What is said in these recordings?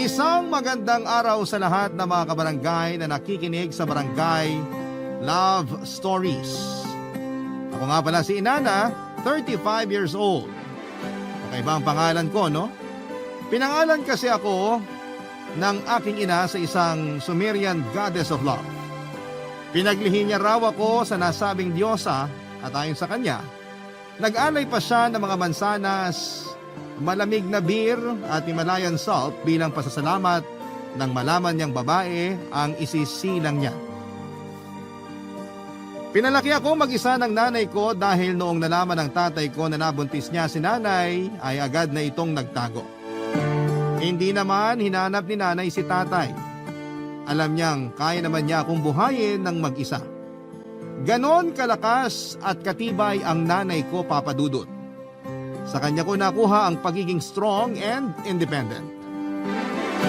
Isang magandang araw sa lahat ng mga kabarangay na nakikinig sa Barangay Love Stories. Ako nga pala si Inana, 35 years old. Kakaiba ang pangalan ko, no? Pinangalan kasi ako ng aking ina sa isang Sumerian goddess of love. Pinaglihi niya raw ako sa nasabing diyosa at ayon sa kanya, nag-alay pa siya ng mga mansanas, malamig na beer at Himalayan salt bilang pasasalamat nang malaman niyang babae ang isisilang niya. Pinalaki ako mag-isa ng nanay ko dahil noong nalaman ng tatay ko na nabuntis niya si nanay ay agad na itong nagtago. Hindi naman hinanap ni nanay si tatay. Alam niyang kaya naman niya akong buhayin ng mag-isa. Ganon kalakas at katibay ang nanay ko, Papa Dudut. Sa kanya ko nakuha ang pagiging strong and independent.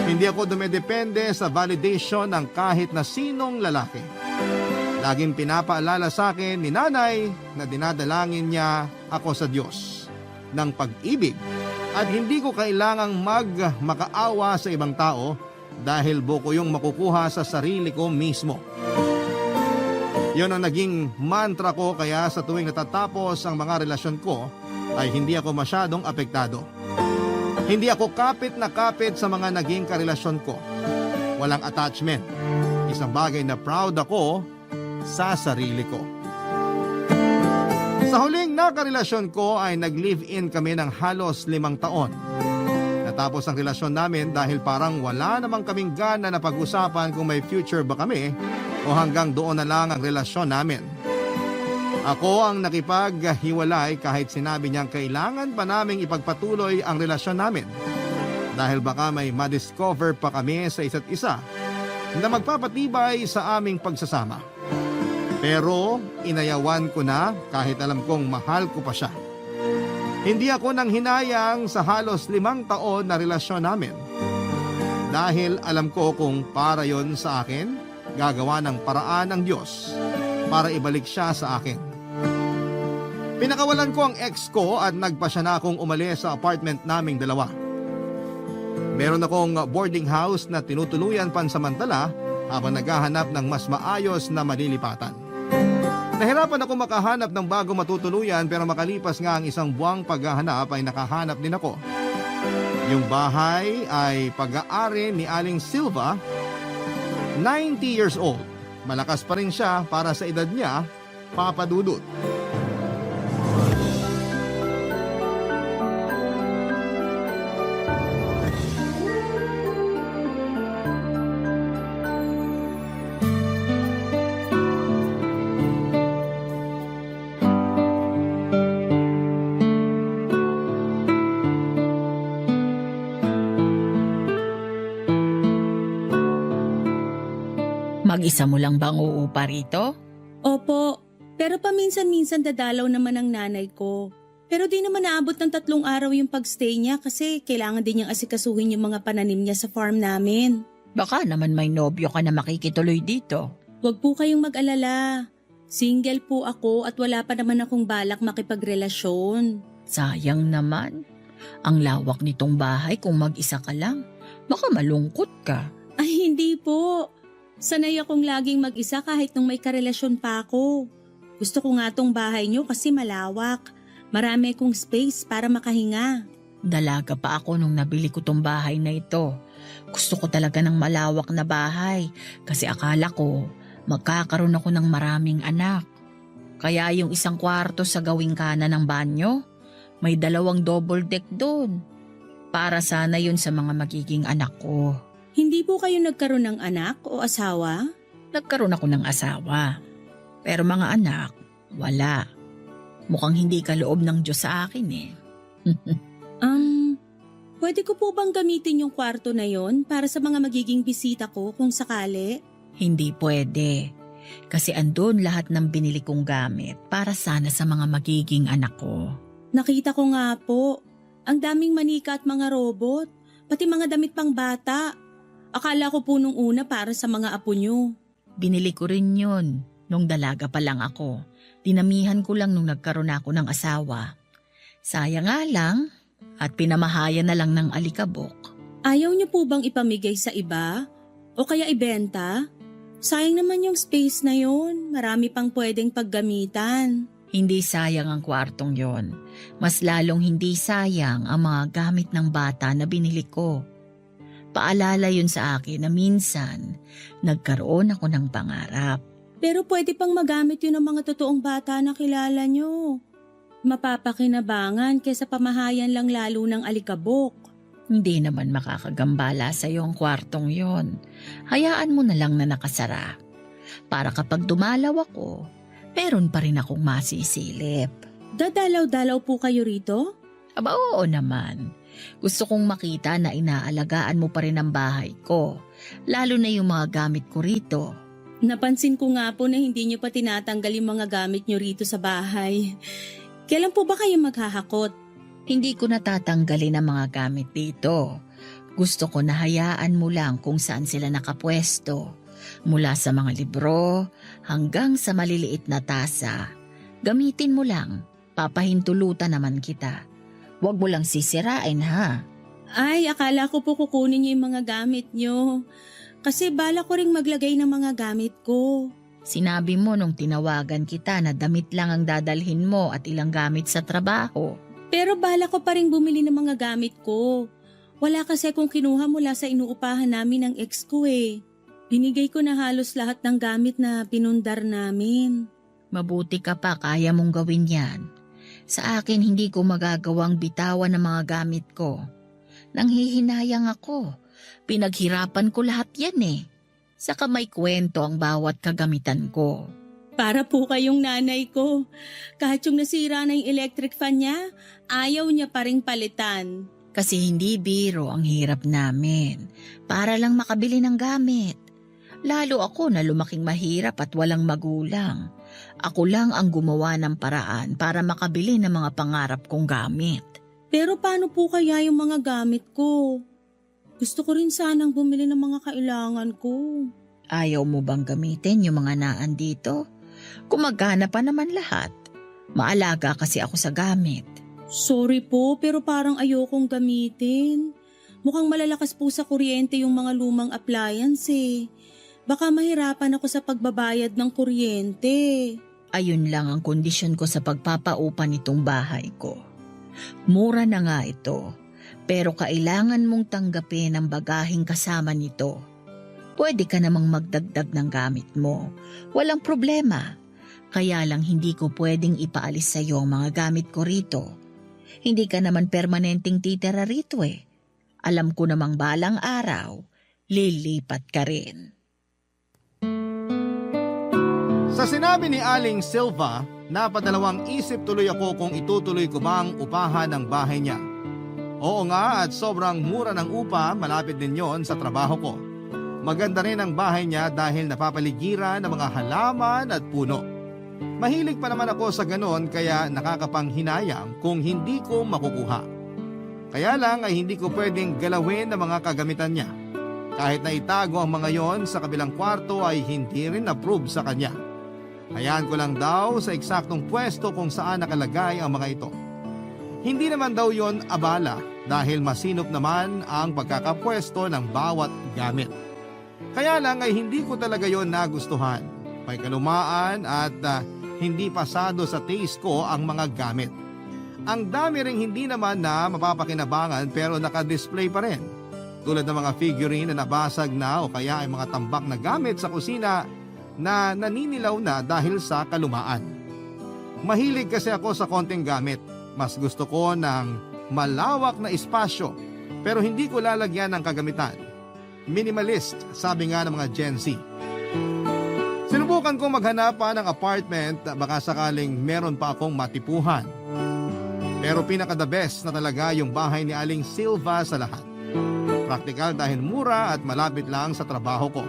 Hindi ako dumedepende sa validation ng kahit na sinong lalaki. Laging pinapaalala sa akin ni nanay na dinadalangin niya ako sa Diyos ng pag-ibig at hindi ko kailangang makaawa sa ibang tao dahil buko yung makukuha sa sarili ko mismo. Yon ang naging mantra ko kaya sa tuwing natatapos ang mga relasyon ko ay hindi ako masyadong apektado. Hindi ako kapit na kapit sa mga naging karelasyon ko. Walang attachment. Isang bagay na proud ako sa sarili ko. Sa huling nakarelasyon ko ay nag-live-in kami ng halos 5 taon. Natapos ang relasyon namin dahil parang wala namang kaming gana na pag-usapan kung may future ba kami o hanggang doon na lang ang relasyon namin. Ako ang nakipaghiwalay kahit sinabi niyang kailangan pa naming ipagpatuloy ang relasyon namin dahil baka may madiscover pa kami sa isa't isa na magpapatibay sa aming pagsasama. Pero inayawan ko na kahit alam kong mahal ko pa siya. Hindi ako nang hinayang sa halos 5 taon na relasyon namin dahil alam ko kung para yon sa akin, gagawa ng paraan ng Diyos para ibalik siya sa akin. Pinakawalan ko ang ex ko at nagpasya na akong umalis sa apartment naming dalawa. Meron akong boarding house na tinutuluyan pansamantala habang naghahanap ng mas maayos na malilipatan. Nahirapan ako makahanap ng bago matutuluyan pero makalipas nga ang 1 buwang paghahanap ay nakahanap din ako. Yung bahay ay pag-aari ni Aling Silva, 90 years old. Malakas pa rin siya para sa edad niya, Papa Dudut. Mag-isa mo lang bang uupa rito? Opo, pero paminsan-minsan dadalaw naman ang nanay ko. Pero di naman naabot ng 3 araw yung pagstay niya kasi kailangan din niyang asikasuhin yung mga pananim niya sa farm namin. Baka naman may nobyo ka na makikituloy dito. Huwag po kayong mag-alala. Single po ako at wala pa naman akong balak makipagrelasyon. Sayang naman. Ang lawak nitong bahay kung mag-isa ka lang. Baka malungkot ka. Ay hindi po. Sanay akong laging mag-isa kahit nung may karelasyon pa ako. Gusto ko nga tong bahay niyo kasi malawak. Marami akong space para makahinga. Dalaga pa ako nung nabili ko tong bahay na ito. Gusto ko talaga ng malawak na bahay kasi akala ko magkakaroon ako ng maraming anak. Kaya yung 1 kwarto sa gawing kanan ng banyo, may 2 double deck doon. Para sana yun sa mga magiging anak ko. Hindi po kayo nagkaroon ng anak o asawa? Nagkaroon ako ng asawa. Pero mga anak, wala. Mukhang hindi kaloob ng Diyos sa akin eh. Pwede ko po bang gamitin yung kwarto na yon para sa mga magiging bisita ko kung sakali? Hindi pwede. Kasi andun lahat ng binili kong gamit para sana sa mga magiging anak ko. Nakita ko nga po, ang daming manika at mga robot, pati mga damit pang bata. Akala ko po nung una para sa mga apo nyo. Binili ko rin yun nung dalaga pa lang ako. Dinamihan ko lang nung nagkaroon ako ng asawa. Sayang nga lang at pinamahayan na lang ng alikabok. Ayaw niyo po bang ipamigay sa iba? O kaya ibenta? Sayang naman yung space na yun. Marami pang pwedeng paggamitan. Hindi sayang ang kwartong yon. Mas lalong hindi sayang ang mga gamit ng bata na binili ko. Paalala yun sa akin na minsan, nagkaroon ako ng pangarap. Pero pwede pang magamit yun ng mga totoong bata na kilala nyo. Mapapakinabangan kesa pamahayan lang lalo ng alikabok. Hindi naman makakagambala sa iyong kwartong yon. Hayaan mo na lang na nakasara. Para kapag dumalaw ako, meron pa rin akong masisilip. Dadalaw-dalaw po kayo rito? Aba oo naman. Gusto kong makita na inaalagaan mo pa rin ang bahay ko. Lalo na yung mga gamit ko rito. Napansin ko nga po na hindi nyo pa tinatanggal yung mga gamit nyo rito sa bahay. Kailan po ba kayo maghahakot? Hindi ko natatanggalin ang mga gamit dito. Gusto ko na hayaan mo lang kung saan sila nakapwesto. Mula sa mga libro hanggang sa maliliit na tasa. Gamitin mo lang. Papahintulutan naman kita. Huwag mo lang sisirain ha. Ay, akala ko po kukunin nyo yung mga gamit nyo. Kasi bala ko ring maglagay ng mga gamit ko. Sinabi mo nung tinawagan kita na damit lang ang dadalhin mo at ilang gamit sa trabaho. Pero bala ko pa rin bumili ng mga gamit ko. Wala kasi akong kinuha mula sa inuupahan namin ng ex ko eh. Binigay ko na halos lahat ng gamit na pinundar namin. Mabuti ka pa, kaya mong gawin yan. Sa akin hindi ko magagawang bitawan ng mga gamit ko. Nanghihinayang ako. Pinaghirapan ko lahat yan eh. Saka may kwento ang bawat kagamitan ko. Para po kayong nanay ko. Kahit yung nasira na yung electric fan niya, ayaw niya pa ring palitan. Kasi hindi biro ang hirap namin. Para lang makabili ng gamit. Lalo ako na lumaking mahirap at walang magulang. Ako lang ang gumawa ng paraan para makabili ng mga pangarap kong gamit. Pero paano po kaya yung mga gamit ko? Gusto ko rin sanang bumili ng mga kailangan ko. Ayaw mo bang gamitin yung mga naan dito? Gumagana pa naman lahat. Maalaga kasi ako sa gamit. Sorry po, pero parang ayokong gamitin. Mukhang malalakas po sa kuryente yung mga lumang appliance eh. Baka mahirapan ako sa pagbabayad ng kuryente. Ayun lang ang kondisyon ko sa pagpapaupa nitong bahay ko. Mura na nga ito, pero kailangan mong tanggapin ang bagaheng kasama nito. Pwede ka namang magdagdag ng gamit mo. Walang problema. Kaya lang hindi ko pwedeng ipaalis sa iyo ang mga gamit ko rito. Hindi ka naman permanenteng titira rito eh. Alam ko namang balang araw, lilipat ka rin. Sa sinabi ni Aling Silva, napadalawang isip tuloy ako kung itutuloy ko ba ang upahan ng bahay niya. Oo nga, at sobrang mura ng upa, malapit din yon sa trabaho ko. Maganda rin ang bahay niya dahil napapaligiran ng mga halaman at puno. Mahilig pa naman ako sa ganon kaya nakakapanghinayang kung hindi ko makukuha. Kaya lang ay hindi ko pwedeng galawin ang mga kagamitan niya. Kahit na itago ang mga yon sa kabilang kwarto ay hindi rin approve sa kanya. Hayaan ko lang daw sa eksaktong pwesto kung saan nakalagay ang mga ito. Hindi naman daw yon abala dahil masinop naman ang pagkakapwesto ng bawat gamit. Kaya lang ay hindi ko talaga yon nagustuhan. May kalumaan at hindi pasado sa taste ko ang mga gamit. Ang dami ring hindi naman na mapapakinabangan pero nakadisplay pa rin. Tulad ng mga figurine na nabasag na o kaya ay mga tambak na gamit sa kusina na naninilaw na dahil sa kalumaan. Mahilig kasi ako sa konting gamit. Mas gusto ko ng malawak na espasyo pero hindi ko lalagyan ng kagamitan. Minimalist, sabi nga ng mga Gen Z. Sinubukan kong maghanap pa ng apartment baka sakaling meron pa akong matipuhan. Pero pinaka-the best na talaga yung bahay ni Aling Silva sa lahat. Praktikal dahil mura at malapit lang sa trabaho ko.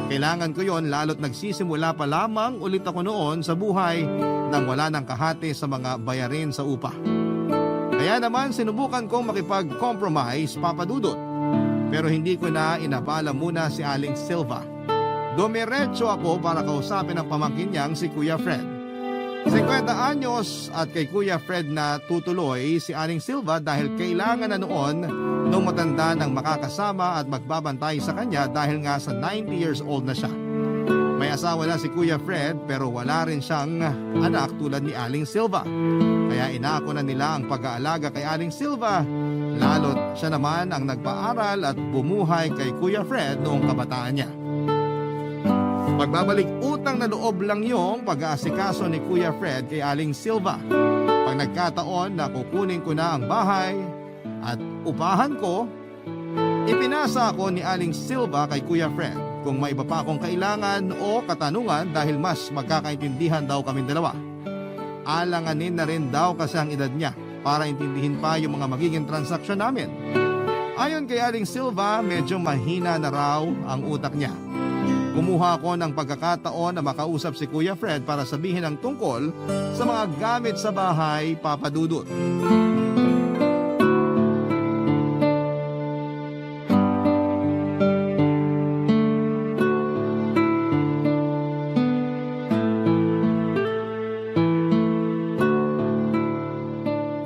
Kailangan ko yon lalo't nagsisimula pa lamang ulit ako noon sa buhay nang wala ng kahati sa mga bayarin sa upa. Kaya naman sinubukan kong makipag-compromise, Papa Dudut. Pero hindi ko na inabala muna si Aling Silva. Dumiretso ako para kausapin ang pamangkin niyang si Kuya Fred. 50 anyos at kay Kuya Fred na tutuloy si Aling Silva dahil kailangan na noon nung matanda ng makakasama at magbabantay sa kanya dahil nga sa 90 years old na siya. May asawa na si Kuya Fred pero wala rin siyang anak tulad ni Aling Silva. Kaya inako na nila ang pag-aalaga kay Aling Silva, lalo't siya naman ang nagpaaral at bumuhay kay Kuya Fred noong kabataan niya. Pagbabalik utang na loob lang yung pag-aasikaso ni Kuya Fred kay Aling Silva. Pag nagkataon na kukunin ko na ang bahay at upahan ko, ipinasa ako ni Aling Silva kay Kuya Fred kung may iba pa akong kailangan o katanungan dahil mas magkakaintindihan daw kaming dalawa. Alanganin na rin daw kasi ang edad niya para intindihin pa yung mga magiging transaksyon namin. Ayon kay Aling Silva, medyo mahina na raw ang utak niya. Kumuha ko ng pagkakataon na makausap si Kuya Fred para sabihin ang tungkol sa mga gamit sa bahay, Papa Dudut.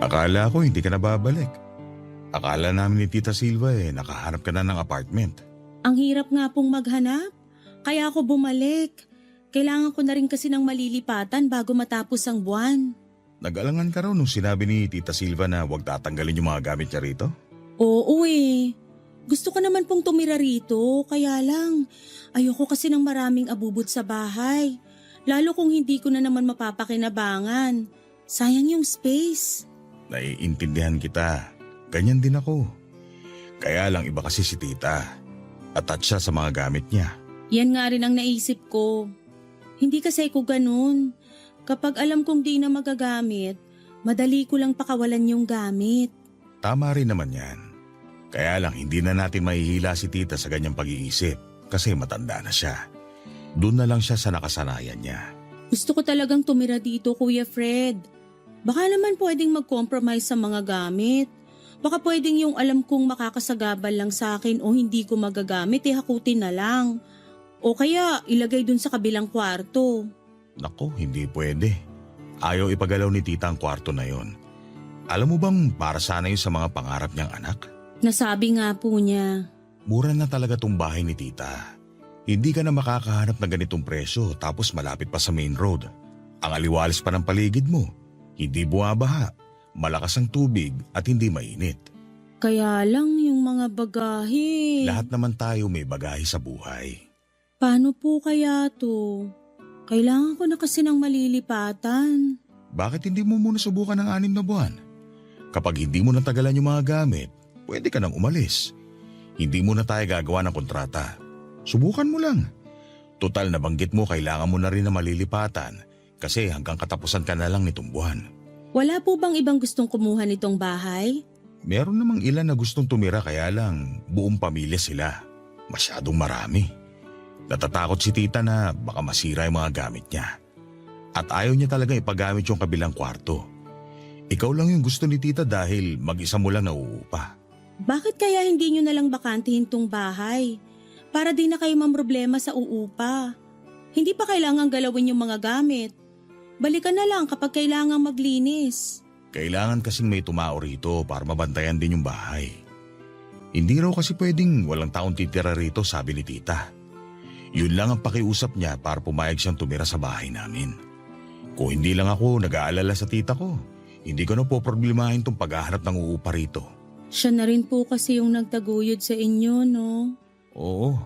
Akala ko hindi ka na babalik. Akala namin ni Tita Silva nakahanap ka na ng apartment. Ang hirap nga pong maghanap. Kaya ako bumalik. Kailangan ko na rin kasi ng malilipatan bago matapos ang buwan. Nag-alangan ka raw nung sinabi ni Tita Silva na huwag tatanggalin yung mga gamit niya rito? Oo Gusto ko naman pong tumira rito. Kaya lang, ayoko kasi ng maraming abubot sa bahay. Lalo kung hindi ko na naman mapapakinabangan. Sayang yung space. Naiintindihan kita. Ganyan din ako. Kaya lang iba kasi si Tita. Attached siya sa mga gamit niya. Yan nga rin ang naisip ko. Hindi kasi ako ganun. Kapag alam kong di na magagamit, madali ko lang pakawalan yung gamit. Tama rin naman yan. Kaya lang hindi na natin mahihila si Tita sa ganyang pag-iisip kasi matanda na siya. Doon na lang siya sa nakasanayan niya. Gusto ko talagang tumira dito, Kuya Fred. Baka naman pwedeng mag-compromise sa mga gamit. Baka pwedeng yung alam kong makakasagabal lang sa akin o hindi ko magagamit hakutin na lang. O kaya ilagay dun sa kabilang kwarto. Naku, hindi pwede. Ayaw ipagalaw ni Tita ang kwarto na yon. Alam mo bang para sana yun sa mga pangarap niyang anak? Nasabi nga po niya. Mura na talaga tong bahay ni Tita. Hindi ka na makakahanap ng ganitong presyo tapos malapit pa sa main road. Ang aliwalas pa ng paligid mo. Hindi bumabaha, malakas ang tubig at hindi mainit. Kaya lang yung mga bagahe. Lahat naman tayo may bagahe sa buhay. Paano po kaya to? Kailangan ko na kasi ng malilipatan. Bakit hindi mo muna subukan ng 6 na buwan? Kapag hindi mo natagalan yung mga gamit, pwede ka nang umalis. Hindi mo na tayo gagawa ng kontrata. Subukan mo lang. Total nabanggit mo kailangan mo na rin na malilipatan kasi hanggang katapusan ka na lang nitong buwan. Wala po bang ibang gustong kumuha nitong bahay? Meron namang ilan na gustong tumira kaya lang buong pamilya sila. Masyadong marami. Natatakot si Tita na baka masira yung mga gamit niya. At ayaw niya talaga ipagamit yung kabilang kwarto. Ikaw lang yung gusto ni Tita dahil mag-isa mo lang nauupa. Bakit kaya hindi nyo nalang bakantihin tong bahay? Para di na kayo mamroblema sa uupa. Hindi pa kailangang galawin yung mga gamit. Balikan na lang kapag kailangang maglinis. Kailangan kasing may tumao rito para mabantayan din yung bahay. Hindi raw kasi pwedeng walang taong titira rito, sabi ni Tita. Yun lang ang pakiusap niya para pumayag siyang tumira sa bahay namin. Kung hindi lang ako nag-aalala sa tita ko, hindi ko na po problemahin tong paghahanap ng uupa rito. Siya na rin po kasi yung nagtaguyod sa inyo, no? Oo,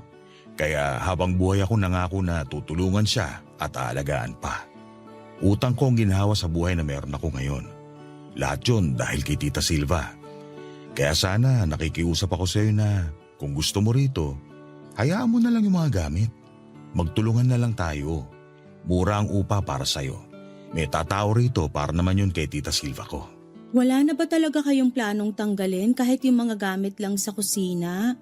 kaya habang buhay ako nangako na tutulungan siya at aalagaan pa. Utang ko ang ginhawa sa buhay na meron ako ngayon. Lahat yun dahil kay Tita Silva. Kaya sana nakikiusap ako sa iyo na kung gusto mo rito, hayaan mo na lang yung mga gamit. Magtulungan na lang tayo. Mura ang upa para sa'yo. May tatao rito para naman yun kay Tita Silva ko. Wala na ba talaga kayong planong tanggalin kahit yung mga gamit lang sa kusina?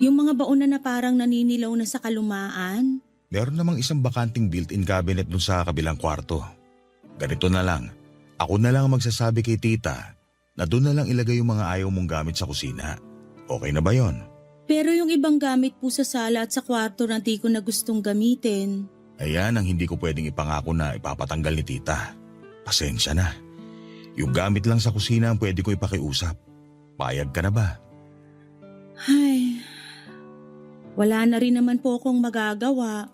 Yung mga baon na parang naninilaw na sa kalumaan? Meron namang isang bakanting built-in cabinet dun sa kabilang kwarto. Ganito na lang. Ako na lang ang magsasabi kay Tita na doon na lang ilagay yung mga ayaw mong gamit sa kusina. Okay na ba yon? Pero yung ibang gamit po sa sala at sa kwarto na di ko na gustong gamitin. Ayan ang hindi ko pwedeng ipangako na ipapatanggal ni tita. Pasensya na. Yung gamit lang sa kusina ang pwede ko ipakiusap. Payag ka na ba? Ay, wala na rin naman po akong magagawa.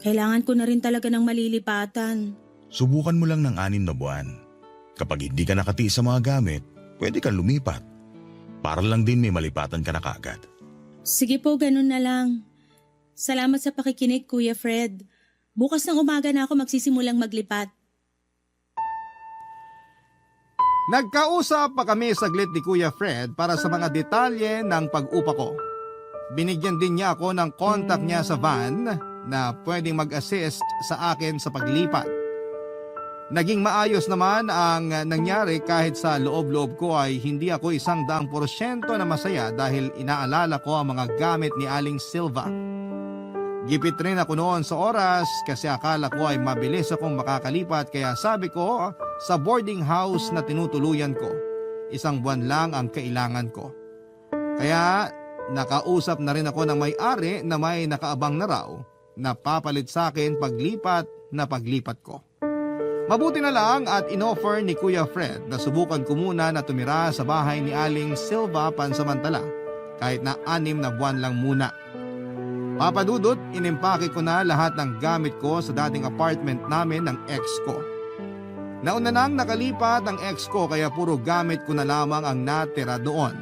Kailangan ko na rin talaga ng malilipatan. Subukan mo lang ng 6 na buwan. Kapag hindi ka nakati sa mga gamit, pwede kang lumipat. Para lang din may malipatan ka na kaagad. Sige po, ganun na lang. Salamat sa pakikinig, Kuya Fred. Bukas ng umaga na ako magsisimulang maglipat. Nagkausap pa kami saglit ni Kuya Fred para sa mga detalye ng pag-upa ko. Binigyan din niya ako ng contact niya sa van na pwedeng mag-assist sa akin sa paglipat. Naging maayos naman ang nangyari kahit sa loob-loob ko ay hindi ako 100% na masaya dahil inaalala ko ang mga gamit ni Aling Silva. Gipit rin ako noon sa oras kasi akala ko ay mabilis akong makakalipat kaya sabi ko sa boarding house na tinutuluyan ko, 1 buwan lang ang kailangan ko. Kaya nakausap na rin ako ng may-ari na may nakaabang na raw na papalit sa akin paglipat ko. Mabuti na lang at inoffer ni Kuya Fred na subukan ko muna na tumira sa bahay ni Aling Silva pansamantala kahit na 6 na buwan lang muna. Papadudot, inimpake ko na lahat ng gamit ko sa dating apartment namin ng ex ko. Nauna nang nakalipat ang ex ko kaya puro gamit ko na lamang ang natira doon.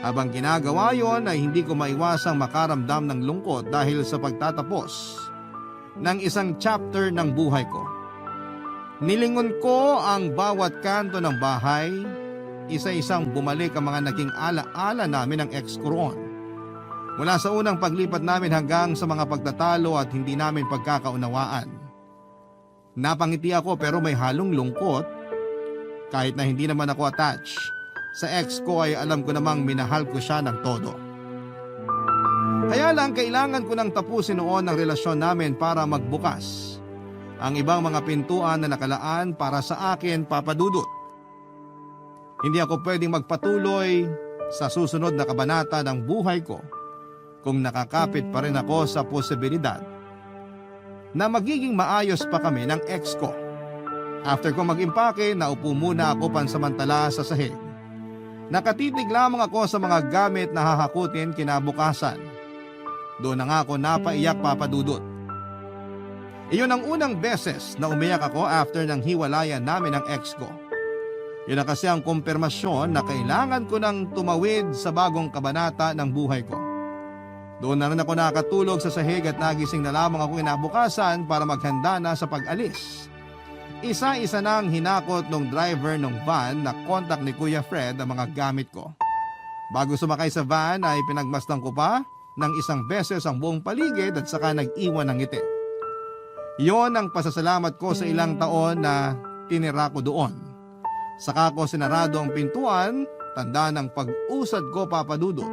Habang ginagawa yon ay hindi ko maiwasang makaramdam ng lungkot dahil sa pagtatapos ng isang chapter ng buhay ko. Nilingon ko ang bawat kanto ng bahay, isa-isang bumalik ang mga naging ala-ala namin ng ex ko roon. Mula sa unang paglipat namin hanggang sa mga pagtatalo at hindi namin pagkakaunawaan. Napangiti ako pero may halong lungkot kahit na hindi naman ako attached. Sa ex ko ay alam ko namang minahal ko siya ng todo. Kaya lang kailangan ko nang tapusin noon ang relasyon namin para magbukas ang ibang mga pintuan na nakalaan para sa akin, Papadudot. Hindi ako pwedeng magpatuloy sa susunod na kabanata ng buhay ko kung nakakapit pa rin ako sa posibilidad na magiging maayos pa kami ng ex ko. After ko mag-impake, naupo muna ako pansamantala sa sahig. Nakatitig lamang ako sa mga gamit na hahakutin kinabukasan. Doon na nga ako napaiyak, Papadudot. Iyon ang unang beses na umiyak ako after ng hiwalayan namin ng ex ko. Yun na kasi ang kumpirmasyon na kailangan ko nang tumawid sa bagong kabanata ng buhay ko. Doon na rin ako nakatulog sa sahig at nagising na lamang ako kinabukasan para maghanda na sa pag-alis. Isa-isa nang hinakot ng driver ng van na kontak ni Kuya Fred ang mga gamit ko. Bago sumakay sa van ay pinagmasdan ko pa ng 1 beses ang buong paligid at saka nag-iwan ng ngiti. Yon ang pasasalamat ko sa ilang taon na tinira ko doon. Saka ko sinarado ang pintuan, tanda ng pag-usad ko, Papadudot,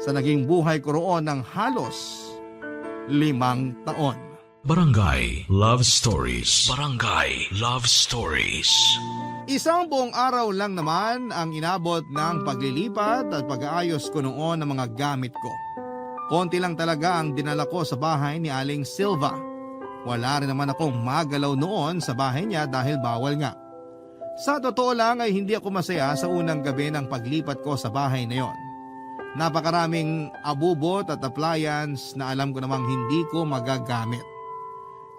sa naging buhay ko roon ng halos 5 taon. Barangay Love Stories. Barangay Love Stories. Isang buong araw lang naman ang inabot ng paglilipat at pag-aayos ko noon ng mga gamit ko. Konti lang talaga ang dinala ko sa bahay ni Aling Silva. Wala rin naman akong magalaw noon sa bahay niya dahil bawal nga. Sa totoo lang ay hindi ako masaya sa unang gabi ng paglipat ko sa bahay na yon. Napakaraming abubot at appliance na alam ko namang hindi ko magagamit.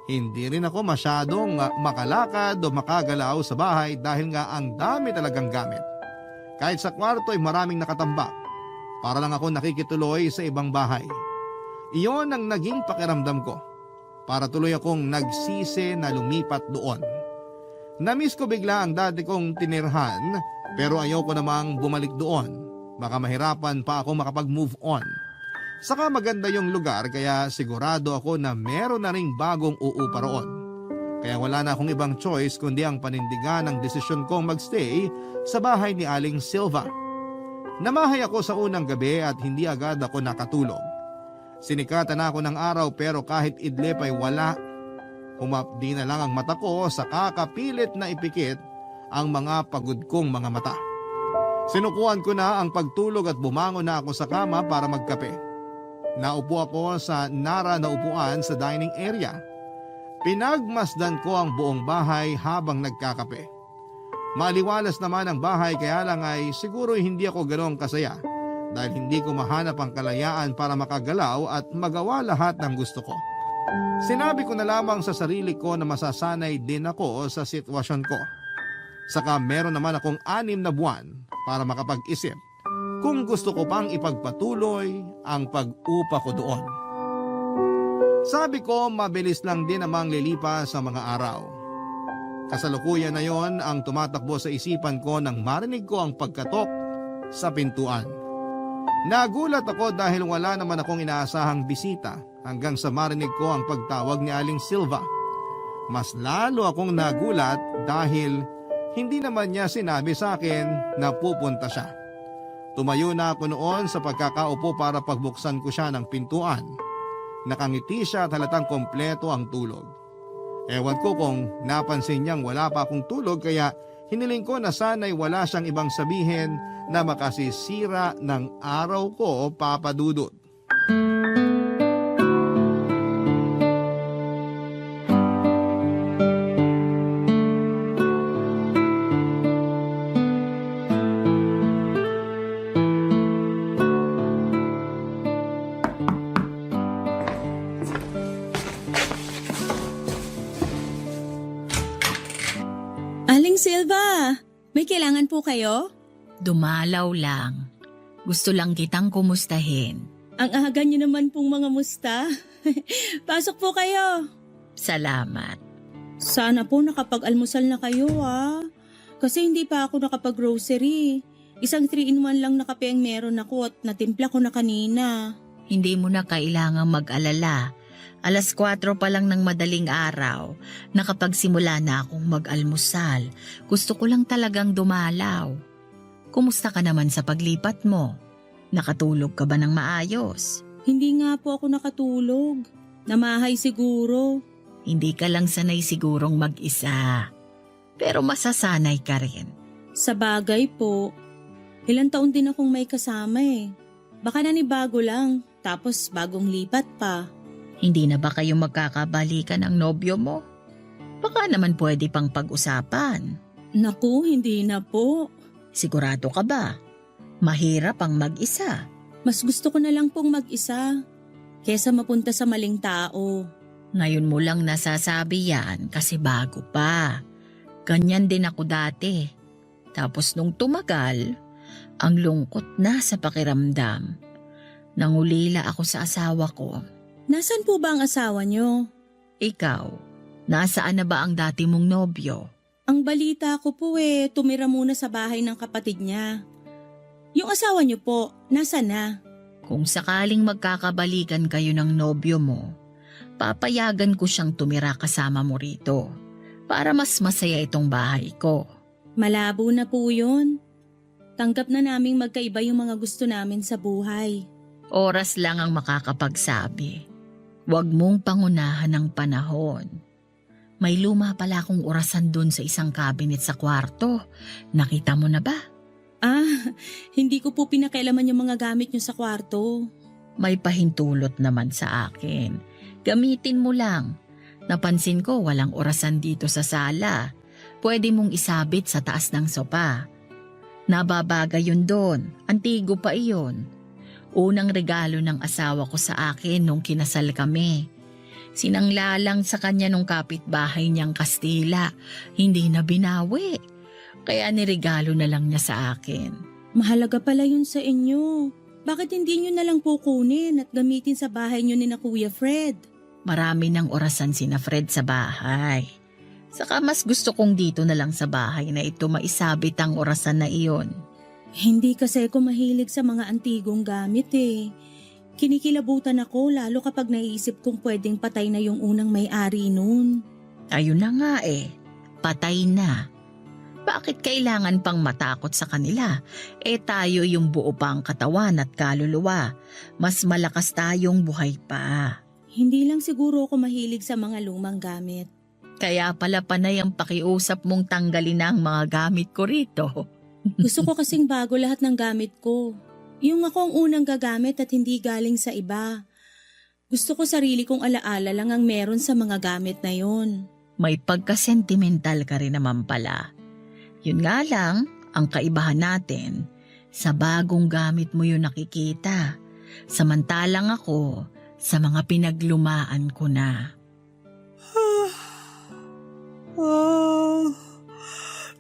Hindi rin ako masyadong makalakad o makagalaw sa bahay dahil nga ang dami talagang gamit. Kahit sa kwarto ay maraming nakatambak. Para lang ako nakikituloy sa ibang bahay. Iyon ang naging pakiramdam ko. Para tuloy akong nagsisi na lumipat doon. Namiss ko bigla ang dati kong tinirhan pero ayoko namang bumalik doon. Baka mahirapan pa ako makapag-move on. Saka maganda yung lugar kaya sigurado ako na meron na ring bagong uupa roon. Kaya wala na akong ibang choice kundi ang panindigan ng desisyon kong magstay sa bahay ni Aling Silva. Namahay ako sa unang gabi at hindi agad ako nakatulog. Sinikatan ako ng araw pero kahit idlip ay wala. Humapdi na lang ang mata ko sa kakapilit na ipikit ang mga pagod kong mga mata. Sinukuan ko na ang pagtulog at bumangon na ako sa kama para magkape. Naupo ako sa nara na upuan sa dining area. Pinagmasdan ko ang buong bahay habang nagkakape. Maliwalas naman ang bahay kaya lang ay siguro hindi ako ganoong kasaya dahil hindi ko mahanap ang kalayaan para makagalaw at magawa lahat ng gusto ko. Sinabi ko na lamang sa sarili ko na masasanay din ako sa sitwasyon ko. Saka meron naman akong 6 na buwan para makapag-isip kung gusto ko pang ipagpatuloy ang pag-upa ko doon. Sabi ko mabilis lang din namang lilipas sa mga araw. Kasalukuyan na yon ang tumatakbo sa isipan ko nang marinig ko ang pagkatok sa pintuan. Nagulat ako dahil wala naman akong inaasahang bisita hanggang sa marinig ko ang pagtawag ni Aling Silva. Mas lalo akong nagulat dahil hindi naman niya sinabi sa akin na pupunta siya. Tumayo na ako noon sa pagkakaupo para pagbuksan ko siya ng pintuan. Nakangiti siya at halatang kompleto ang tulog. Ewan ko kung napansin niyang wala pa akong tulog kaya hiniling ko na sana'y wala siyang ibang sabihin na makasisira ng araw ko, Papa Dudut. Aling Silva, may kailangan po kayo? Dumalaw lang. Gusto lang kitang kumustahin. Ang aga niyo naman pong mga musta. Pasok po kayo. Salamat. Sana po nakapag-almusal na kayo Kasi hindi pa ako nakapag-grocery. Isang 3-in-1 lang na kape ang meron ako at natimpla ko na kanina. Hindi mo na kailangang mag-alala. 4:00 pa lang ng madaling araw, nakapagsimula na akong mag-almusal. Gusto ko lang talagang dumalaw. Kumusta ka naman sa paglipat mo? Nakatulog ka ba ng maayos? Hindi nga po ako nakatulog. Namahay siguro. Hindi ka lang sanay sigurong mag-isa. Pero masasanay ka rin. Sa bagay po. Ilang taon din akong may kasama Baka nanibago lang, tapos bagong lipat pa. Hindi na ba kayo magkakabalikan ng nobyo mo? Baka naman pwede pang pag-usapan. Naku, hindi na po. Sigurado ka ba? Mahirap ang mag-isa. Mas gusto ko na lang pong mag-isa kesa mapunta sa maling tao. Ngayon mo lang nasasabi yan kasi bago pa. Ganyan din ako dati. Tapos nung tumagal, ang lungkot na sa pakiramdam. Nangulila ako sa asawa ko. Nasaan po ba ang asawa niyo? Ikaw, nasaan na ba ang dati mong nobyo? Ang balita ko po tumira muna sa bahay ng kapatid niya. Yung asawa niyo po, nasaan na? Kung sakaling magkakabalikan kayo ng nobyo mo, papayagan ko siyang tumira kasama mo rito para mas masaya itong bahay ko. Malabo na po yun. Tanggap na naming magkaiba yung mga gusto namin sa buhay. Oras lang ang makakapagsabi. Huwag mong pangunahan ng panahon. May luma pala akong orasan dun sa isang cabinet sa kwarto. Nakita mo na ba? Hindi ko po pinakailaman yung mga gamit niyo sa kwarto. May pahintulot naman sa akin. Gamitin mo lang. Napansin ko walang orasan dito sa sala. Pwede mong isabit sa taas ng sopa. Nababagay yun doon. Antigo pa iyon. Unang regalo ng asawa ko sa akin nung kinasal kami. Sinanglalang sa kanya nung kapitbahay niyang Kastila. Hindi na binawi. Kaya niregalo na lang niya sa akin. Mahalaga pala yun sa inyo. Bakit hindi niyo na lang po kunin at gamitin sa bahay niyo ni na Kuya Fred? Marami ng orasan sina Fred sa bahay. Saka mas gusto kong dito na lang sa bahay na ito maisabit ang orasan na iyon. Hindi kasi ako mahilig sa mga antigong gamit Kinikilabutan ako lalo kapag naiisip kong pwedeng patay na yung unang may-ari nun. Ayun na nga patay na. Bakit kailangan pang matakot sa kanila? Tayo yung buo pa ang katawan at kaluluwa. Mas malakas tayong buhay pa. Hindi lang siguro ako mahilig sa mga lumang gamit. Kaya pala panay ang pakiusap mong tanggalin na ang mga gamit ko rito. Gusto ko kasing bago lahat ng gamit ko. Yung ako ang unang gagamit at hindi galing sa iba. Gusto ko sarili kong alaala lang ang meron sa mga gamit na yon. May pagka-sentimental ka rin naman pala. Yun nga lang, ang kaibahan natin, sa bagong gamit mo yun nakikita. Samantalang ako, sa mga pinaglumaan ko na.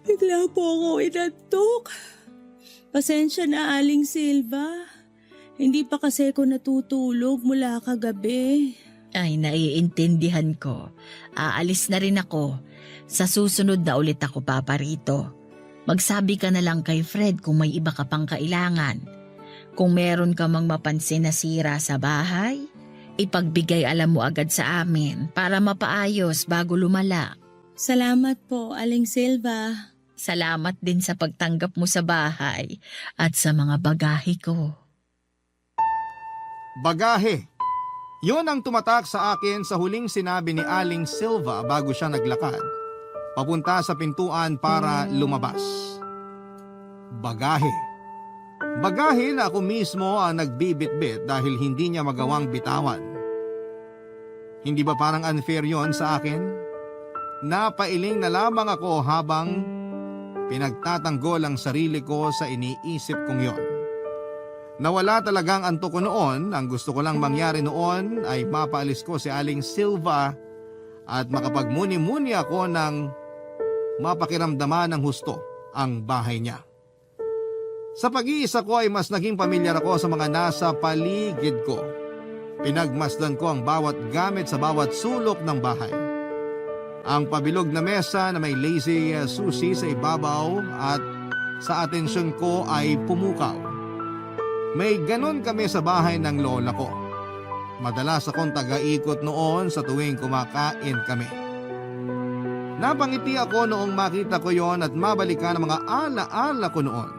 Bigla po ako inantok. Pasensya na, Aling Silva. Hindi pa kasi ako natutulog mula kagabi. Ay, naiintindihan ko. Aalis na rin ako. Sa susunod na ulit ako paparito. Magsabi ka na lang kay Fred kung may iba ka pang kailangan. Kung meron ka mang mapansin na sira sa bahay, ipagbigay alam mo agad sa amin para mapaayos bago lumala. Salamat po, Aling Silva. Salamat din sa pagtanggap mo sa bahay at sa mga bagahe ko. Bagahe. Yon ang tumatak sa akin sa huling sinabi ni Aling Silva bago siya naglakad. Papunta sa pintuan para lumabas. Bagahe. Bagahe na ako mismo ang nagbibitbit dahil hindi niya magawang bitawan. Hindi ba parang unfair yon sa akin? Napailing na lamang ako habang pinagtatanggol ang sarili ko sa iniisip kong yon. Nawala talagang antok ko noon. Ang gusto ko lang mangyari noon ay mapaalis ko si Aling Silva at makapagmuni-muni ako ng mapakiramdaman ng husto ang bahay niya. Sa pag-iisa ko ay mas naging pamilyar ako sa mga nasa paligid ko. Pinagmasdan ko ang bawat gamit sa bawat sulok ng bahay. Ang pabilog na mesa na may lazy susi sa ibabaw at sa atensyon ko ay pumukaw. May ganon kami sa bahay ng lola ko. Madalas akong taga-ikot noon sa tuwing kumakain kami. Napangiti ako noong makita ko yon at mabalikan ang mga ala-ala ko noon.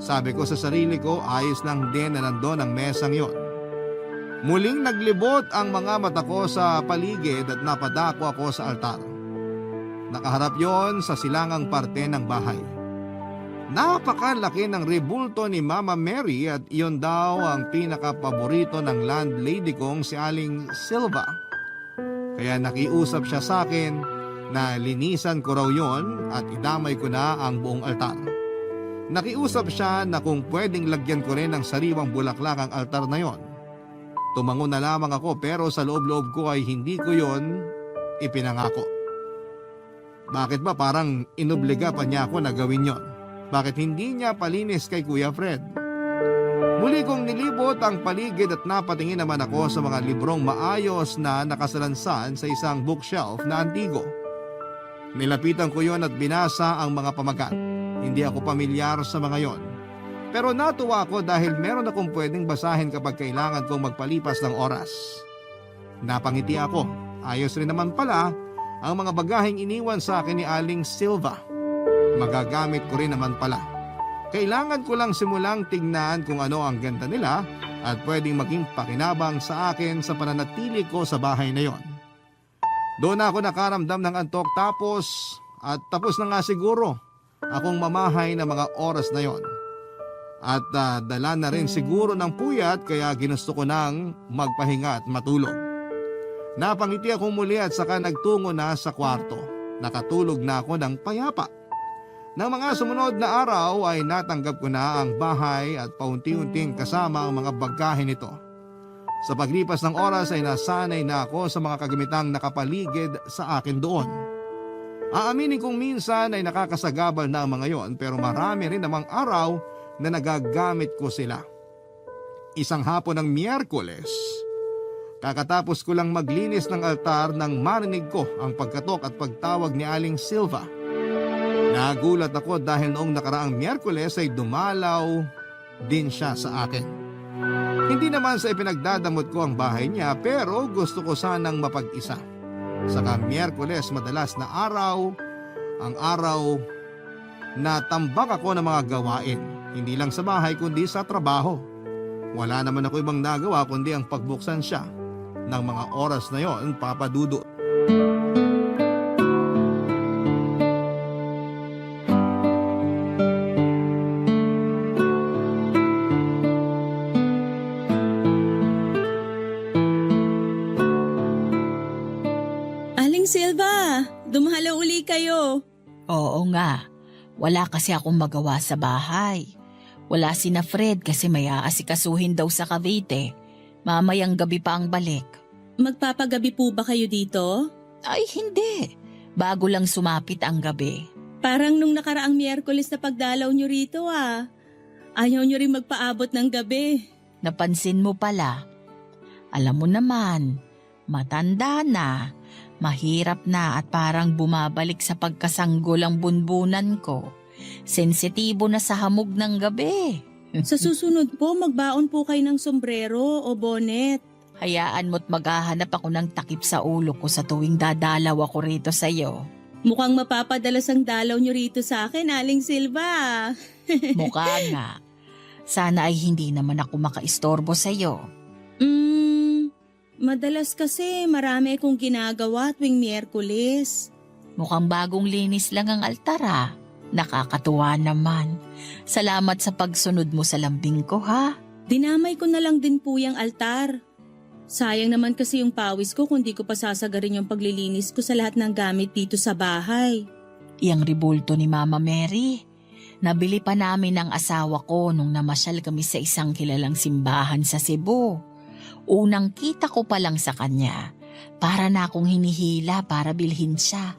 Sabi ko sa sarili ko, ayos lang din na nandun ang mesang yon. Muling naglibot ang mga mata ko sa paligid at napadako ako sa altar. Nakaharap yon sa silangang parte ng bahay. Napakalaki ng rebulto ni Mama Mary at iyon daw ang pinakapaborito ng landlady kong si Aling Silva. Kaya nakiusap siya sa akin na linisan ko raw yon at idamay ko na ang buong altar. Nakiusap siya na kung pwedeng lagyan ko rin ng sariwang bulaklak ang altar na yon. Tumango na lamang ako pero sa loob-loob ko ay hindi ko yon ipinangako. Bakit ba parang inobliga pa niya ako na gawin yon? Bakit hindi niya palinis kay Kuya Fred? Muli kong nilibot ang paligid at napatingin naman ako sa mga librong maayos na nakasalansan sa isang bookshelf na antigo. Nilapitan ko yon at binasa ang mga pamagat. Hindi ako pamilyar sa mga yon. Pero natuwa ako dahil meron akong pwedeng basahin kapag kailangan kong magpalipas ng oras. Napangiti ako. Ayos rin naman pala ang mga bagaheng iniwan sa akin ni Aling Silva. Magagamit ko rin naman pala. Kailangan ko lang simulang tignan kung ano ang ganda nila at pwedeng maging pakinabang sa akin sa pananatili ko sa bahay na yon. Doon ako nakaramdam ng antok tapos na nga siguro akong mamahay ng mga oras na yon. At dala na rin siguro ng puyat kaya ginusto ko nang magpahinga at matulog. Napangiti akong muli at saka nagtungo na sa kwarto. Nakatulog na ako ng payapa. Nang mga sumunod na araw ay natanggap ko na ang bahay at paunti-unting kasama ang mga bagahe nito. Sa paglipas ng oras ay nasanay na ako sa mga kagamitang nakapaligid sa akin doon. Aaminin kong minsan ay nakakasagabal na ang mga yon pero marami rin namang araw na nagagamit ko sila. Isang hapon ng Miyerkules, kakatapos ko lang maglinis ng altar nang marinig ko ang pagkatok at pagtawag ni Aling Silva. Nagulat ako dahil noong nakaraang Miyerkules ay dumalaw din siya sa akin. Hindi naman sa ipinagdadamot ko ang bahay niya pero gusto ko sanang mapag-isa. Saka Miyerkules madalas na araw, ang araw na tambak ako ng mga gawain. Hindi lang sa bahay kundi sa trabaho. Wala naman ako ibang nagawa kundi ang pagbuksan siya. Ng mga oras na yon, Papa Dudo. Dumalaw uli kayo. Oo nga, wala kasi akong magawa sa bahay. Wala sina Fred kasi may aasikasuhin daw sa Cavite. Mamayang gabi pa ang balik. Magpapagabi po ba kayo dito? Ay hindi, bago lang sumapit ang gabi. Parang nung nakaraang Miyerkules na pagdalaw nyo rito Ayaw nyo rin magpaabot ng gabi. Napansin mo pala. Alam mo naman, matanda na, mahirap na at parang bumabalik sa pagkasanggol ang bunbunan ko. Sensitibo na sa hamog ng gabi. Sa susunod po, magbaon po kayo ng sombrero o bonnet. Hayaan mo't maghahanap ako ng takip sa ulo ko sa tuwing dadalaw ako rito sa'yo. Mukhang mapapadalas ang dalaw nyo rito sa akin, Aling Silva. Mukha nga. Sana ay hindi naman ako makaistorbo sa'yo. Madalas kasi marami akong ginagawa tuwing Miyerkules. Mukhang bagong linis lang ang altara. Nakakatuwa naman. Salamat sa pagsunod mo sa lambing ko, ha? Dinamay ko na lang din po yung altar. Sayang naman kasi yung pawis ko kung di ko pa sasagarin yung paglilinis ko sa lahat ng gamit dito sa bahay. Iyang ribulto ni Mama Mary. Nabili pa namin ng asawa ko nung namasyal kami sa isang kilalang simbahan sa Cebu. Unang kita ko pa lang sa kanya, para na akong hinihila para bilhin siya.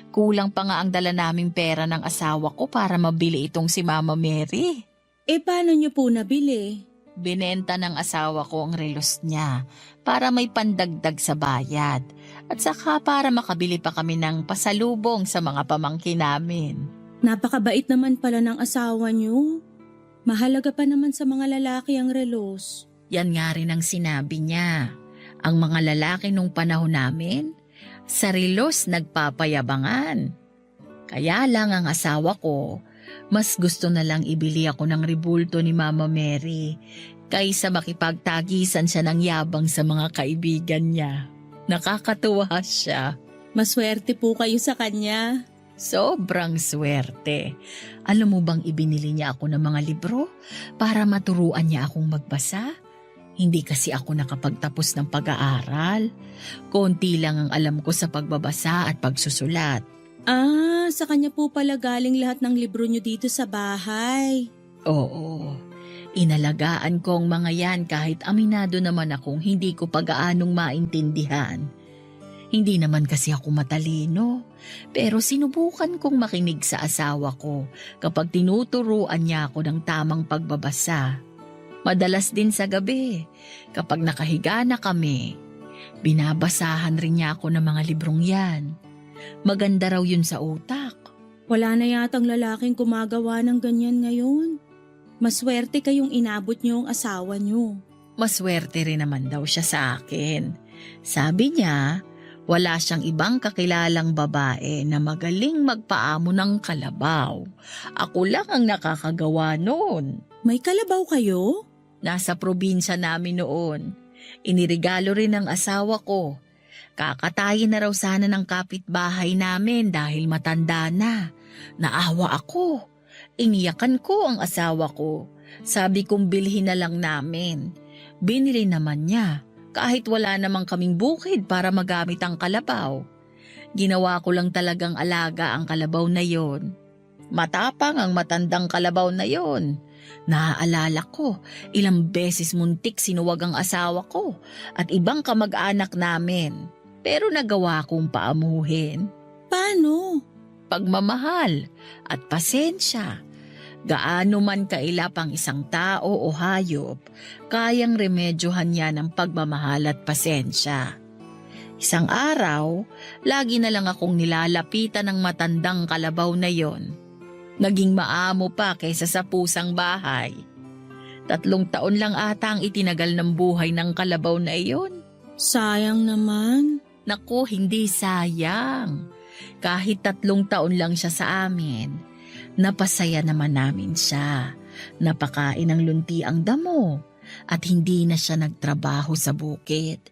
Kulang pa nga ang dala naming pera ng asawa ko para mabili itong si Mama Mary. Paano nyo po nabili? Binenta ng asawa ko ang relos niya para may pandagdag sa bayad at saka para makabili pa kami ng pasalubong sa mga pamangkin namin. Napakabait naman pala ng asawa nyo. Mahalaga pa naman sa mga lalaki ang relos. Yan nga rin ang sinabi niya. Ang mga lalaki nung panahon namin, sa relos nagpapayabangan. Kaya lang ang asawa ko, mas gusto na lang ibili ako ng ribulto ni Mama Mary kaysa makipagtagisan siya ng yabang sa mga kaibigan niya. Nakakatuwa siya. Maswerte po kayo sa kanya. Sobrang swerte. Alam mo bang ibinili niya ako ng mga libro para maturuan niya akong magbasa? Hindi kasi ako nakapagtapos ng pag-aaral. Konti lang ang alam ko sa pagbabasa at pagsusulat. Sa kanya po pala galing lahat ng libro nyo dito sa bahay. Oo, inalagaan ko ang mga yan kahit aminado naman akong hindi ko pag-aanong maintindihan. Hindi naman kasi ako matalino, pero sinubukan kong makinig sa asawa ko kapag tinuturuan niya ako ng tamang pagbabasa. Madalas din sa gabi, kapag nakahiga na kami, binabasahan rin niya ako ng mga librong yan. Maganda raw yun sa utak. Wala na yatang lalaking gumagawa ng ganyan ngayon. Maswerte kayong inabot niyo ang asawa niyo. Maswerte rin naman daw siya sa akin. Sabi niya, wala siyang ibang kakilalang babae na magaling magpaamo ng kalabaw. Ako lang ang nakakagawa noon. May kalabaw kayo? Nasa probinsya namin noon. Inirigalo rin ng asawa ko. Kakatayin na raw sana ng kapitbahay namin dahil matanda na. Naawa ako. Iniyakan ko ang asawa ko. Sabi kong bilhin na lang namin. Binili naman niya kahit wala namang kaming bukid para magamit ang kalabaw. Ginawa ko lang talagang alaga ang kalabaw na yon. Matapang ang matandang kalabaw na yon. Naaalala ko, ilang beses muntik sinuwag ang asawa ko at ibang kamag-anak namin. Pero nagawa kong paamuhin. Paano? Pagmamahal at pasensya. Gaano man kailap ang isang tao o hayop, kayang remedyohan niya ng pagmamahal at pasensya. Isang araw, lagi na lang akong nilalapitan ng matandang kalabaw na yon. Naging maamo pa kaysa sa pusang bahay. 3 taon lang ata ang itinagal ng buhay ng kalabaw na iyon. Sayang naman. Naku, hindi sayang. Kahit 3 taon lang siya sa amin, napasaya naman namin siya. Napakain ng lunti ang damo at hindi na siya nagtrabaho sa bukid.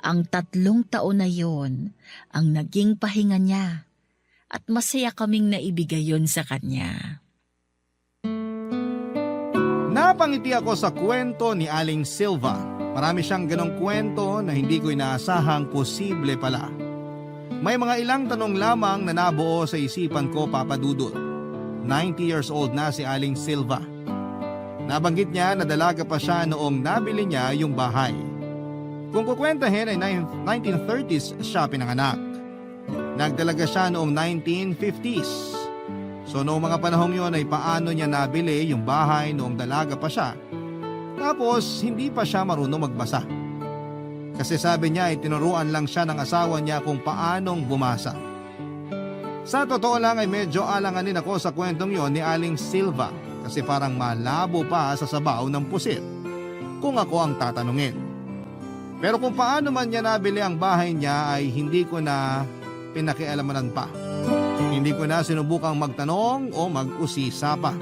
Ang 3 taon na yon ang naging pahinga niya. At masaya kaming naibigay yon sa kanya. Napangiti ako sa kwento ni Aling Silva. Marami siyang ganong kwento na hindi ko inaasahang posible pala. May mga ilang tanong lamang na nabuo sa isipan ko, Papa Dudut. 90 years old na si Aling Silva. Nabanggit niya na dalaga pa siya noong nabili niya yung bahay. Kung kukwentahin ay 1930s siya pinanganak. Nagdalaga siya noong 1950s. So noong mga panahong yon ay paano niya nabili yung bahay noong dalaga pa siya. Tapos hindi pa siya marunong magbasa. Kasi sabi niya ay tinuruan lang siya ng asawa niya kung paanong bumasa. Sa totoo lang ay medyo alanganin ako sa kwentong yon ni Aling Silva kasi parang malabo pa sa sabaw ng pusit kung ako ang tatanungin. Pero kung paano man niya nabili ang bahay niya ay hindi ko na pinakialamanan pa. Hindi ko na sinubukang magtanong o mag-usisa pa.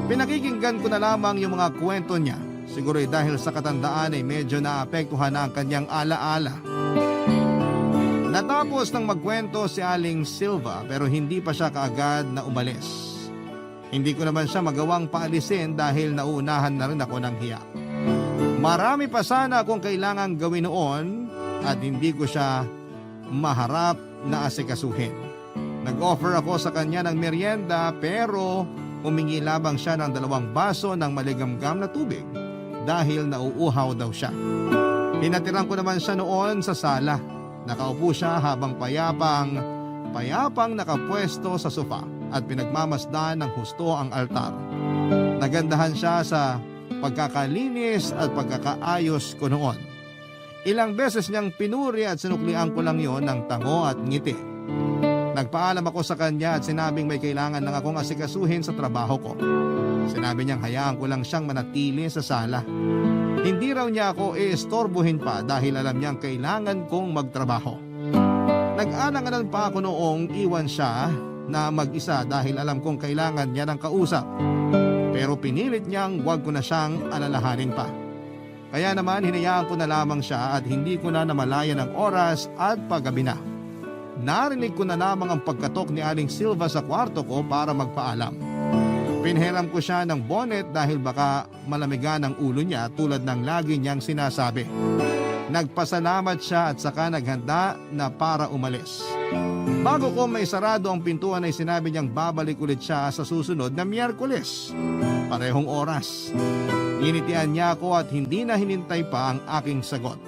Pinakikinggan ko na lamang yung mga kwento niya. Siguro dahil sa katandaan ay medyo naapektuhan na ang kanyang alaala. Natapos ng magkwento si Aling Silva pero hindi pa siya kaagad na umalis. Hindi ko naman siya magawang paalisin dahil nauunahan na rin ako ng hiya. Marami pa sana akong kailangang gawin noon at hindi ko siya maharap na asikasuhin. Nag-offer ako sa kanya ng merienda pero humingi lamang siya ng 2 baso ng maligamgam na tubig dahil nauuhaw daw siya. Pinatiran ko naman siya noon sa sala. Nakaupo siya habang payapang nakapwesto sa sofa at pinagmamasdan ng husto ang altar. Nagandahan siya sa pagkakalinis at pagkakaayos ko noon. Ilang beses niyang pinuri at sinuklian ko lang yon ng tango at ngiti. Nagpaalam ako sa kanya at sinabing may kailangan lang akong asikasuhin sa trabaho ko. Sinabi niyang hayaan ko lang siyang manatili sa sala. Hindi raw niya ako iistorbohin pa dahil alam niyang kailangan kong magtrabaho. Nag-alanganan pa ako noong iwan siya na mag-isa dahil alam kong kailangan niya ng kausap. Pero pinilit niyang huwag ko na siyang alalahanin pa. Kaya naman hinayaan ko na lamang siya at hindi ko na namalayan ang oras at paggabi na. Narinig ko na lamang ang pagkatok ni Aling Silva sa kwarto ko para magpaalam. Pinhiram ko siya ng bonnet dahil baka malamigan ang ulo niya tulad ng lagi niyang sinasabi. Nagpasalamat siya at saka naghanda na para umalis. Bago ko may sarado ang pintuan ay sinabi niyang babalik ulit siya sa susunod na Miyerkules. Parehong oras. Initian niya ako at hindi na hinintay pa ang aking sagot.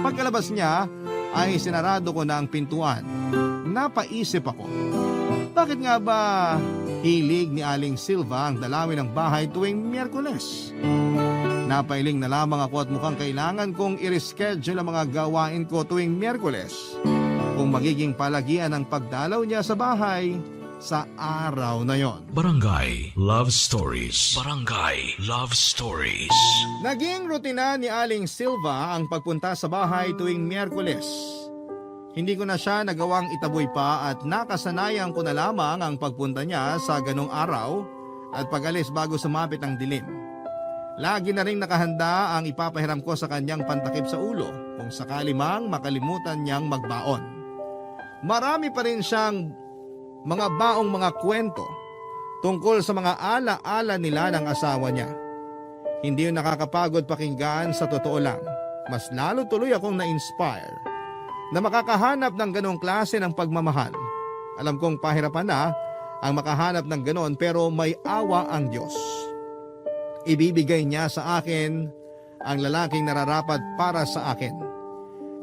Pagkalabas niya ay sinarado ko na ang pintuan. Napaisip ako. Bakit nga ba hilig ni Aling Silva ang dalawin ng bahay tuwing Miyerkules? Napailing na lamang ako at mukhang kailangan kong i-reschedule ang mga gawain ko tuwing Miyerkules kung magiging palagian ang pagdalaw niya sa bahay sa araw na yon. Barangay Love Stories. Barangay Love Stories. Naging rutina ni Aling Silva ang pagpunta sa bahay tuwing Miyerkules. Hindi ko na siya nagawang itaboy pa at nakasanayan ko na lamang ang pagpunta niya sa ganong araw at pag-alis bago sumapit ang dilim. Lagi na rin nakahanda ang ipapahiram ko sa kanyang pantakip sa ulo kung sakali mang makalimutan niyang magbaon. Marami pa rin siyang mga baong mga kwento tungkol sa mga ala-ala nila ng asawa niya. Hindi yun nakakapagod pakinggan sa totoo lang. Mas lalo tuloy akong na-inspire na makakahanap ng ganong klase ng pagmamahal. Alam kong pahirapan na ang makahanap ng ganon pero may awa ang Diyos. Ibibigay niya sa akin ang lalaking nararapat para sa akin.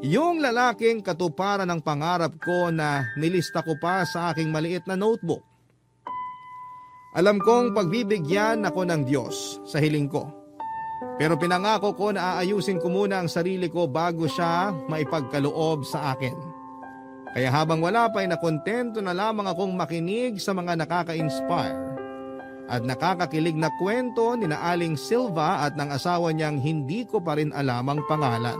Yung lalaking katuparan ng pangarap ko na nilista ko pa sa aking maliit na notebook. Alam kong pagbibigyan ako ng Diyos sa hiling ko. Pero pinangako ko na aayusin ko muna ang sarili ko bago siya maipagkaloob sa akin. Kaya habang wala pa ay nakontento na lamang akong makinig sa mga nakaka-inspire at nakakakilig na kwento ni na Aling Silva at ng asawa niyang hindi ko pa rin alam ang pangalan.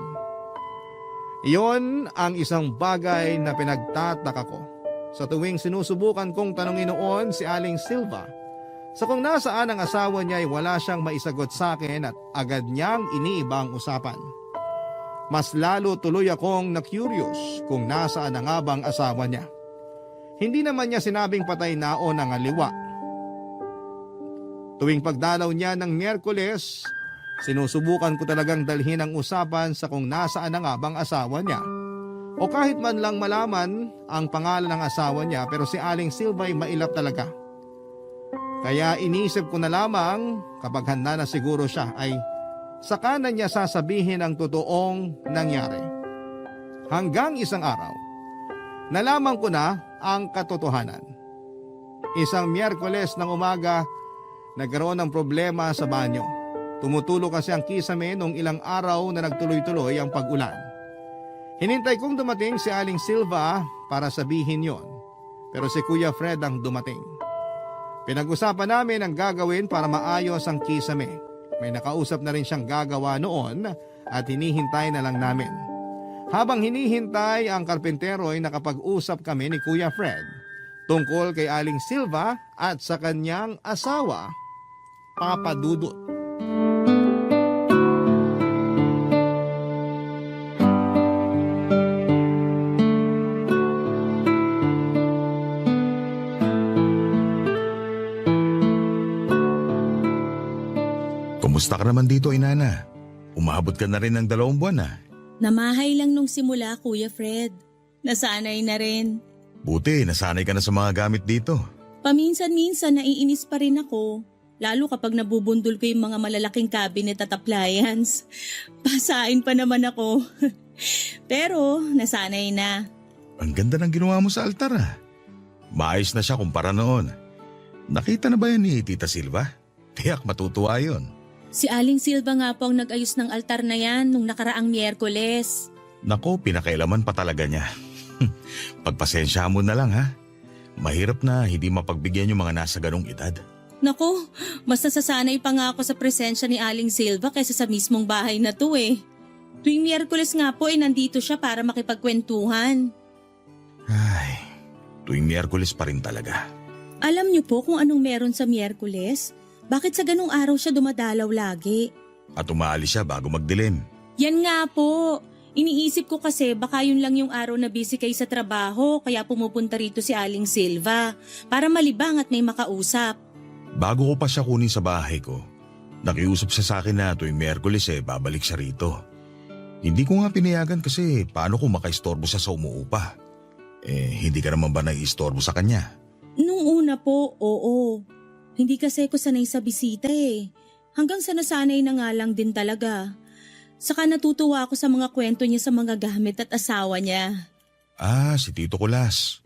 Iyon ang isang bagay na pinagtataka ko. Sa tuwing sinusubukan kong tanungin noon si Aling Silva, sa kung nasaan ang asawa niya ay wala siyang maisagot sa akin at agad niyang iniiba ang usapan. Mas lalo tuloy akong na-curious kung nasaan na nga bang asawa niya. Hindi naman niya sinabing patay na o nangaliwa. Tuwing pagdalaw niya ng Miyerkules, sinusubukan ko talagang dalhin ang usapan sa kung nasaan na nga bang asawa niya. o kahit man lang malaman ang pangalan ng asawa niya, pero si Aling Silva ay mailap talaga. Kaya inisip ko na lamang kapag handa na siguro siya ay saka na niya sasabihin ang totoong nangyari. Hanggang isang araw, nalaman ko na ang katotohanan. Isang Miyerkules ng umaga, nagkaroon ng problema sa banyo. Tumutulo kasi ang kisame noong ilang araw na nagtuloy-tuloy ang pag-ulan. Hinintay kong dumating si Aling Silva para sabihin yon, pero si Kuya Fred ang dumating. Pinag-usapan namin ang gagawin para maayos ang kisame. May nakausap na rin siyang gagawa noon at hinihintay na lang namin. Habang hinihintay ang karpentero ay nakapag-usap kami ni Kuya Fred tungkol kay Aling Silva at sa kanyang asawa, Papa Dudut. Kumusta ka naman dito, Inana? Umabot ka na rin ng 2 buwan na. Namahay lang nung simula, Kuya Fred. Nasanay na rin. Buti, nasanay ka na sa mga gamit dito. Paminsan-minsan naiinis pa rin ako. Lalo kapag nabubundol ko yung mga malalaking cabinet at appliance. Pasain pa naman ako. Pero nasanay na. Ang ganda ng ginawa mo sa altar ah. Maayos na siya kumpara noon. Nakita na ba yan ni Tita Silva? Tiyak matutuwa yun. Si Aling Silva nga po ang nag-ayos ng altar na yan nung nakaraang Miyerkules. Nako, pinakailaman pa talaga niya. Pagpasensya mo na lang ha. Mahirap na hindi mapagbigyan yung mga nasa ganong edad. Naku, mas nasasanay pa nga ako sa presensya ni Aling Silva kaysa sa mismong bahay na to eh. Tuwing Miyerkules nga po nandito siya para makipagkwentuhan. Ay, tuwing Miyerkules pa rin talaga. Alam niyo po kung anong meron sa Miyerkules? Bakit sa ganong araw siya dumadalaw lagi? At umaalis siya bago magdilim. Yan nga po. Iniisip ko kasi baka yun lang yung araw na busy kayo sa trabaho kaya pumupunta rito si Aling Silva para malibang at may makausap. Bago ko pa siya kunin sa bahay ko, nakiusap siya sa akin na tuwing Miyerkules babalik siya rito. Hindi ko nga pinayagan kasi paano kung makaistorbo siya sa umuupa? Hindi ka naman ba naiistorbo sa kanya? Nung una po, oo. Hindi kasi ko sanay sa bisita eh. Hanggang sa nasanay na nga lang din talaga. Saka natutuwa ako sa mga kwento niya sa mga gamit at asawa niya. Ah, si Tito Kulas.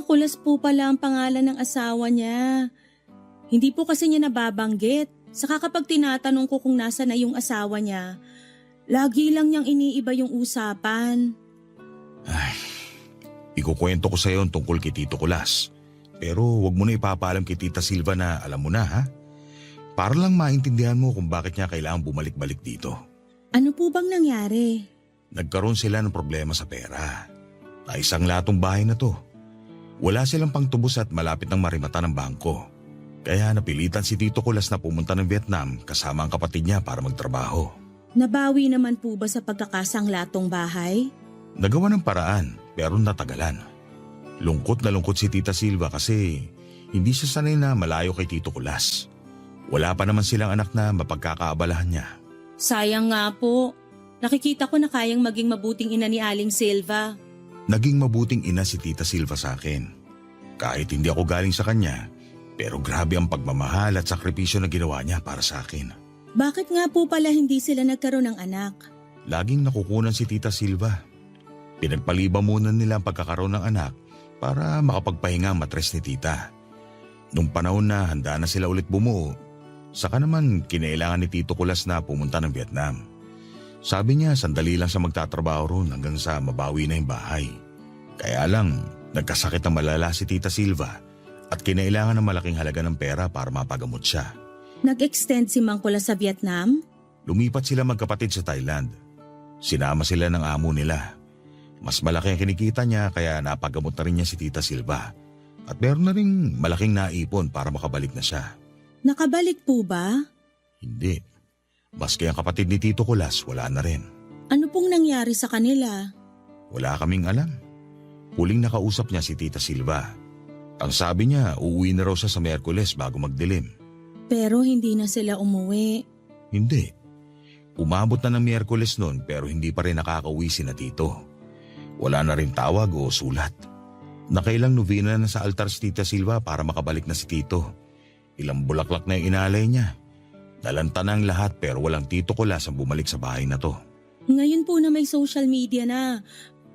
Kulas po pala ang pangalan ng asawa niya. Hindi po kasi niya nababanggit. Saka kapag tinatanong ko kung nasa na yung asawa niya, lagi lang niyang iniiba yung usapan. Ay, ikukwento ko sa iyo tungkol kay Tito Kulas. Pero wag mo na ipapaalam kay Tita Silva na alam mo na ha. Para lang maintindihan mo kung bakit niya kailangan bumalik-balik dito. Ano po bang nangyari? Nagkaroon sila ng problema sa pera. Naisang latong bahay na to. Wala silang pangtubos at malapit ng marimata ng bangko. Kaya napilitan si Tito Kulas na pumunta ng Vietnam kasama ang kapatid niya para magtrabaho. Nabawi naman po ba sa pagkakasanglatong bahay? Nagawa ng paraan pero natagalan. Lungkot na lungkot si Tita Silva kasi hindi siya sanay na malayo kay Tito Kulas. Wala pa naman silang anak na mapagkakaabalahan niya. Sayang nga po. Nakikita ko na kayang maging mabuting ina ni Aling Silva. Naging mabuting ina si Tita Silva sa akin. Kahit hindi ako galing sa kanya, pero grabe ang pagmamahal at sakripisyo na ginawa niya para sa akin. Bakit nga po pala hindi sila nagkaroon ng anak? Laging nakukunan si Tita Silva. Pinagpaliba muna nila ang pagkakaroon ng anak para makapagpahinga ang matres ni Tita. Nung panahon na handa na sila ulit bumuo, saka naman kinailangan ni Tito Kulas na pumunta ng Vietnam. Sabi niya sandali lang siya magtatrabaho roon hanggang sa mabawi na yung bahay. Kaya lang, nagkasakit ng malala si Tita Silva at kinailangan ng malaking halaga ng pera para mapagamot siya. Nag-extend si Mang Kulas sa Vietnam? Lumipat sila magkapatid sa Thailand. Sinama sila ng amo nila. Mas malaki ang kinikita niya kaya napagamot na rin niya si Tita Silva. At meron na rin malaking naipon para makabalik na siya. Nakabalik po ba? Hindi. Maski ang kapatid ni Tito Kulas, wala na rin. Ano pong nangyari sa kanila? Wala kaming alam. Huling nakausap niya si Tita Silva. Ang sabi niya, uuwi na raw siya sa Miyerkules bago magdilim. Pero hindi na sila umuwi. Hindi. Umabot na ng Miyerkules noon pero hindi pa rin nakakauwi si na Tito. Wala na rin tawag o sulat. Nakailang novena na sa altar si Tita Silva para makabalik na si Tito. Ilang bulaklak na yung inalay niya. Nalanta na ang lahat pero walang Tito Kulas ang bumalik sa bahay na to. Ngayon po na may social media na,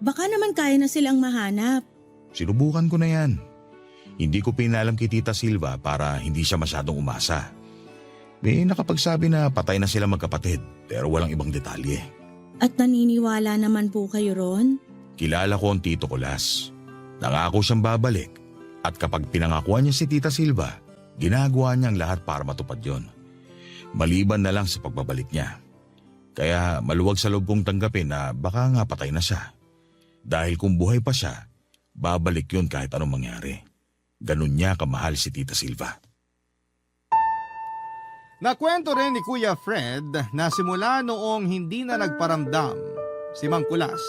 baka naman kaya na silang mahanap. Sinubukan ko na yan. Hindi ko pinalam kay Tita Silva para hindi siya masyadong umasa. May nakapagsabi na patay na sila magkapatid pero walang ibang detalye. At naniniwala naman po kayo ron? Kilala ko ang Tito Kulas. Nangako siyang babalik at kapag pinangakuan niya si Tita Silva, ginagawa niya ang lahat para matupad yon. Maliban na lang sa pagbabalik niya. Kaya maluwag sa loob kong tanggapin na baka nga patay na siya. Dahil kung buhay pa siya, babalik yun kahit anong mangyari. Ganun niya kamahal si Tita Silva. Nakwento rin ni Kuya Fred na simula noong hindi na nagparamdam si Mang Kulas,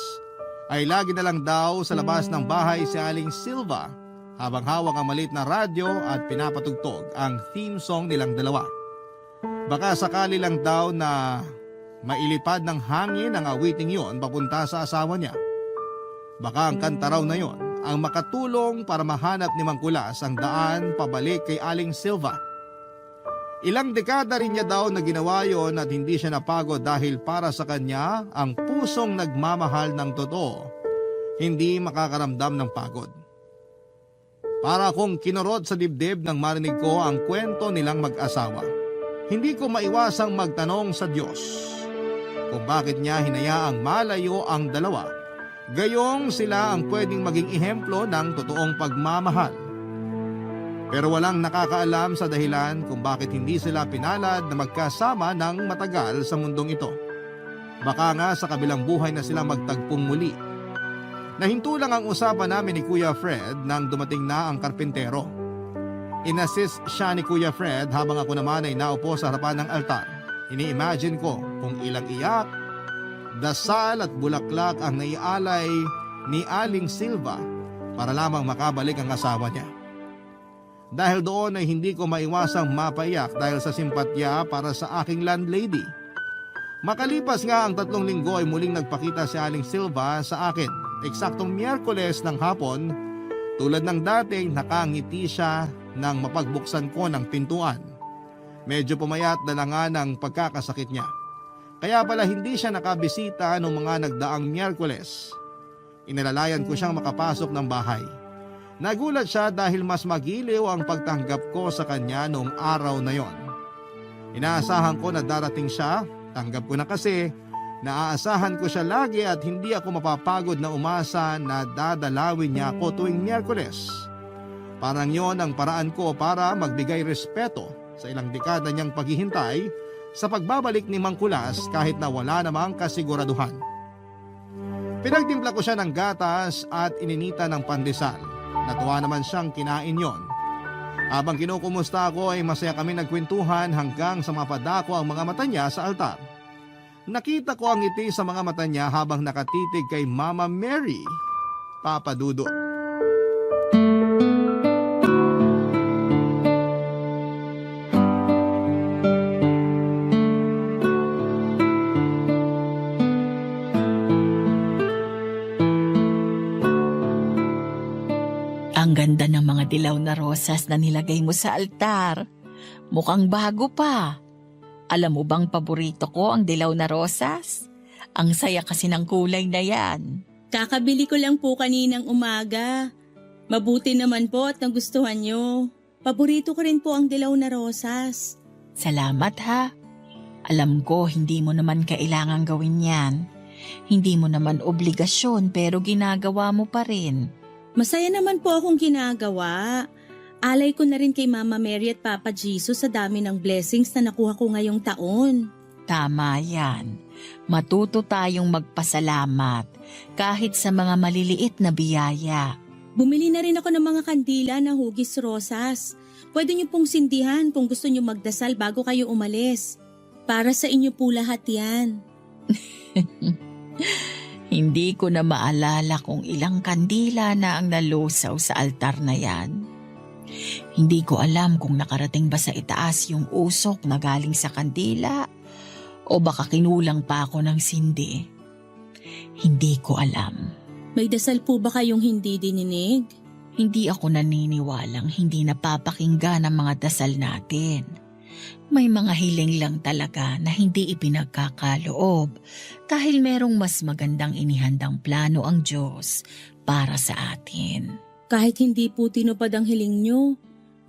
ay lagi na lang daw sa labas ng bahay si Aling Silva habang hawak ang maliit na radyo at pinapatugtog ang theme song nilang dalawa. Baka sakali lang daw na mailipad ng hangin ang awiting yon papunta sa asawa niya. Baka ang kanta raw na yon ang makatulong para mahanap ni Mang Kulas ang daan pabalik kay Aling Silva. Ilang dekada rin niya daw na ginawa yon at hindi siya napagod dahil para sa kanya ang pusong nagmamahal ng totoo, hindi makakaramdam ng pagod. Para akong kinurot sa dibdib nang marinig ko ang kwento nilang mag-asawa. Hindi ko maiwasang magtanong sa Diyos kung bakit niya hinayaang malayo ang dalawa. Gayong sila ang pwedeng maging ehemplo ng totoong pagmamahal. Pero walang nakakaalam sa dahilan kung bakit hindi sila pinalad na magkasama ng matagal sa mundong ito. Baka nga sa kabilang buhay na sila magtagpong muli. Nahinto lang ang usapan namin ni Kuya Fred nang dumating na ang karpintero. Inassist siya ni Kuya Fred habang ako naman ay naupo sa harapan ng altar. Ini-imagine ko kung ilang iyak, dasal at bulaklak ang naialay ni Aling Silva para lamang makabalik ang asawa niya. Dahil doon ay hindi ko maiwasang mapaiyak dahil sa simpatya para sa aking landlady. Makalipas nga ang 3 linggo ay muling nagpakita si Aling Silva sa akin. Eksaktong Miyerkules ng hapon, tulad ng dating nakangiti siya nang mapagbuksan ko ng pintuan. Medyo pumayat na lang nga ng pagkakasakit niya. Kaya pala hindi siya nakabisita noong mga nagdaang Miyerkules. Inalalayan ko siyang makapasok ng bahay. Nagulat siya dahil mas magiliw ang pagtanggap ko sa kanya noong araw na yon. Inaasahan ko na darating siya, tanggap ko na kasi naaasahan ko siya lagi at hindi ako mapapagod na umasa na dadalawin niya ako tuwing Miyerkules. Parang yon ang paraan ko para magbigay respeto sa ilang dekada niyang paghihintay sa pagbabalik ni Mang Kulas kahit na wala namang kasiguraduhan. Pinagtimpla ko siya ng gatas at ininita ng pandesal. Natuwa naman siyang kinain yon. Habang kinukumusta ako ay masaya kami nagkwentuhan hanggang sa mapadako ang mga mata niya sa altar. Nakita ko ang ngiti sa mga mata niya habang nakatitig kay Mama Mary, Papa Dudut. Ang ganda ng mga dilaw na rosas na nilagay mo sa altar. Mukhang bago pa. Alam mo bang paborito ko ang dilaw na rosas? Ang saya kasi ng kulay na yan. Kakabili ko lang po kaninang umaga. Mabuti naman po at nagustuhan nyo. Paborito ko rin po ang dilaw na rosas. Salamat ha. Alam ko hindi mo naman kailangang gawin yan. Hindi mo naman obligasyon pero ginagawa mo pa rin. Masaya naman po akong ginagawa. Alay ko na rin kay Mama Mary at Papa Jesus sa dami ng blessings na nakuha ko ngayong taon. Tama yan. Matuto tayong magpasalamat kahit sa mga maliliit na biyaya. Bumili na rin ako ng mga kandila na hugis rosas. Pwede niyo pong sindihan kung gusto niyo magdasal bago kayo umalis. Para sa inyo po lahat yan. Hindi ko na maalala kung ilang kandila na ang nalusaw sa altar na yan. Hindi ko alam kung nakarating ba sa itaas yung usok na galing sa kandila o baka kinulang pa ako ng sindi. Hindi ko alam. May dasal po ba kayong hindi dininig? Hindi ako naniniwalang hindi napapakinggan ang mga dasal natin. May mga hiling lang talaga na hindi ipinagkakaloob dahil merong mas magandang inihandang plano ang Diyos para sa atin. Kahit hindi po tinupad ang hiling nyo,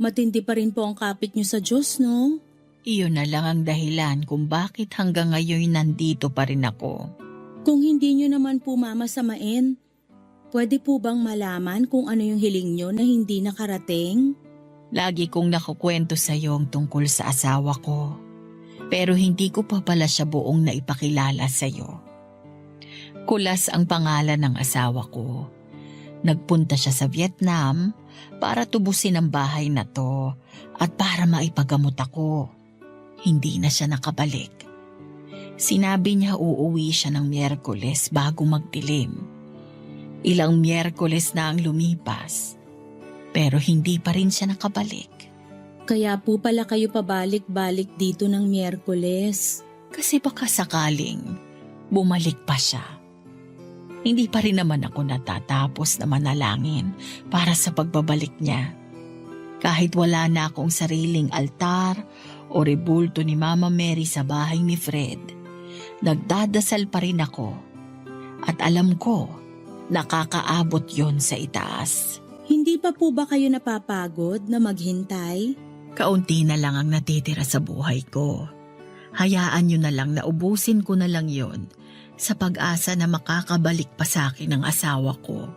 matindi pa rin po ang kapit nyo sa Diyos, no? Iyon na lang ang dahilan kung bakit hanggang ngayon nandito pa rin ako. Kung hindi nyo naman po mamasamain, pwede po bang malaman kung ano yung hiling nyo na hindi nakarating? Lagi kong nakukwento sa iyo ang tungkol sa asawa ko. Pero hindi ko pa pala siya buong naipakilala sa iyo. Kulas ang pangalan ng asawa ko. Nagpunta siya sa Vietnam para tubusin ang bahay na to at para maipagamot ako. Hindi na siya nakabalik. Sinabi niya uuwi siya ng Miyerkules bago magdilim. Ilang Miyerkules na ang lumipas. Pero hindi pa rin siya nakabalik. Kaya po pala kayo pabalik-balik dito ng Miyerkules. Kasi baka sakaling bumalik pa siya. Hindi pa rin naman ako natatapos na manalangin para sa pagbabalik niya. Kahit wala na akong sariling altar o rebulto ni Mama Mary sa bahay ni Fred, nagdadasal pa rin ako. At alam ko, nakakaabot yon sa itaas. Hindi pa po ba kayo napapagod na maghintay? Kaunti na lang ang natitira sa buhay ko. Hayaan nyo na lang na ubusin ko na lang yon sa pag-asa na makakabalik pa sa akin ang asawa ko.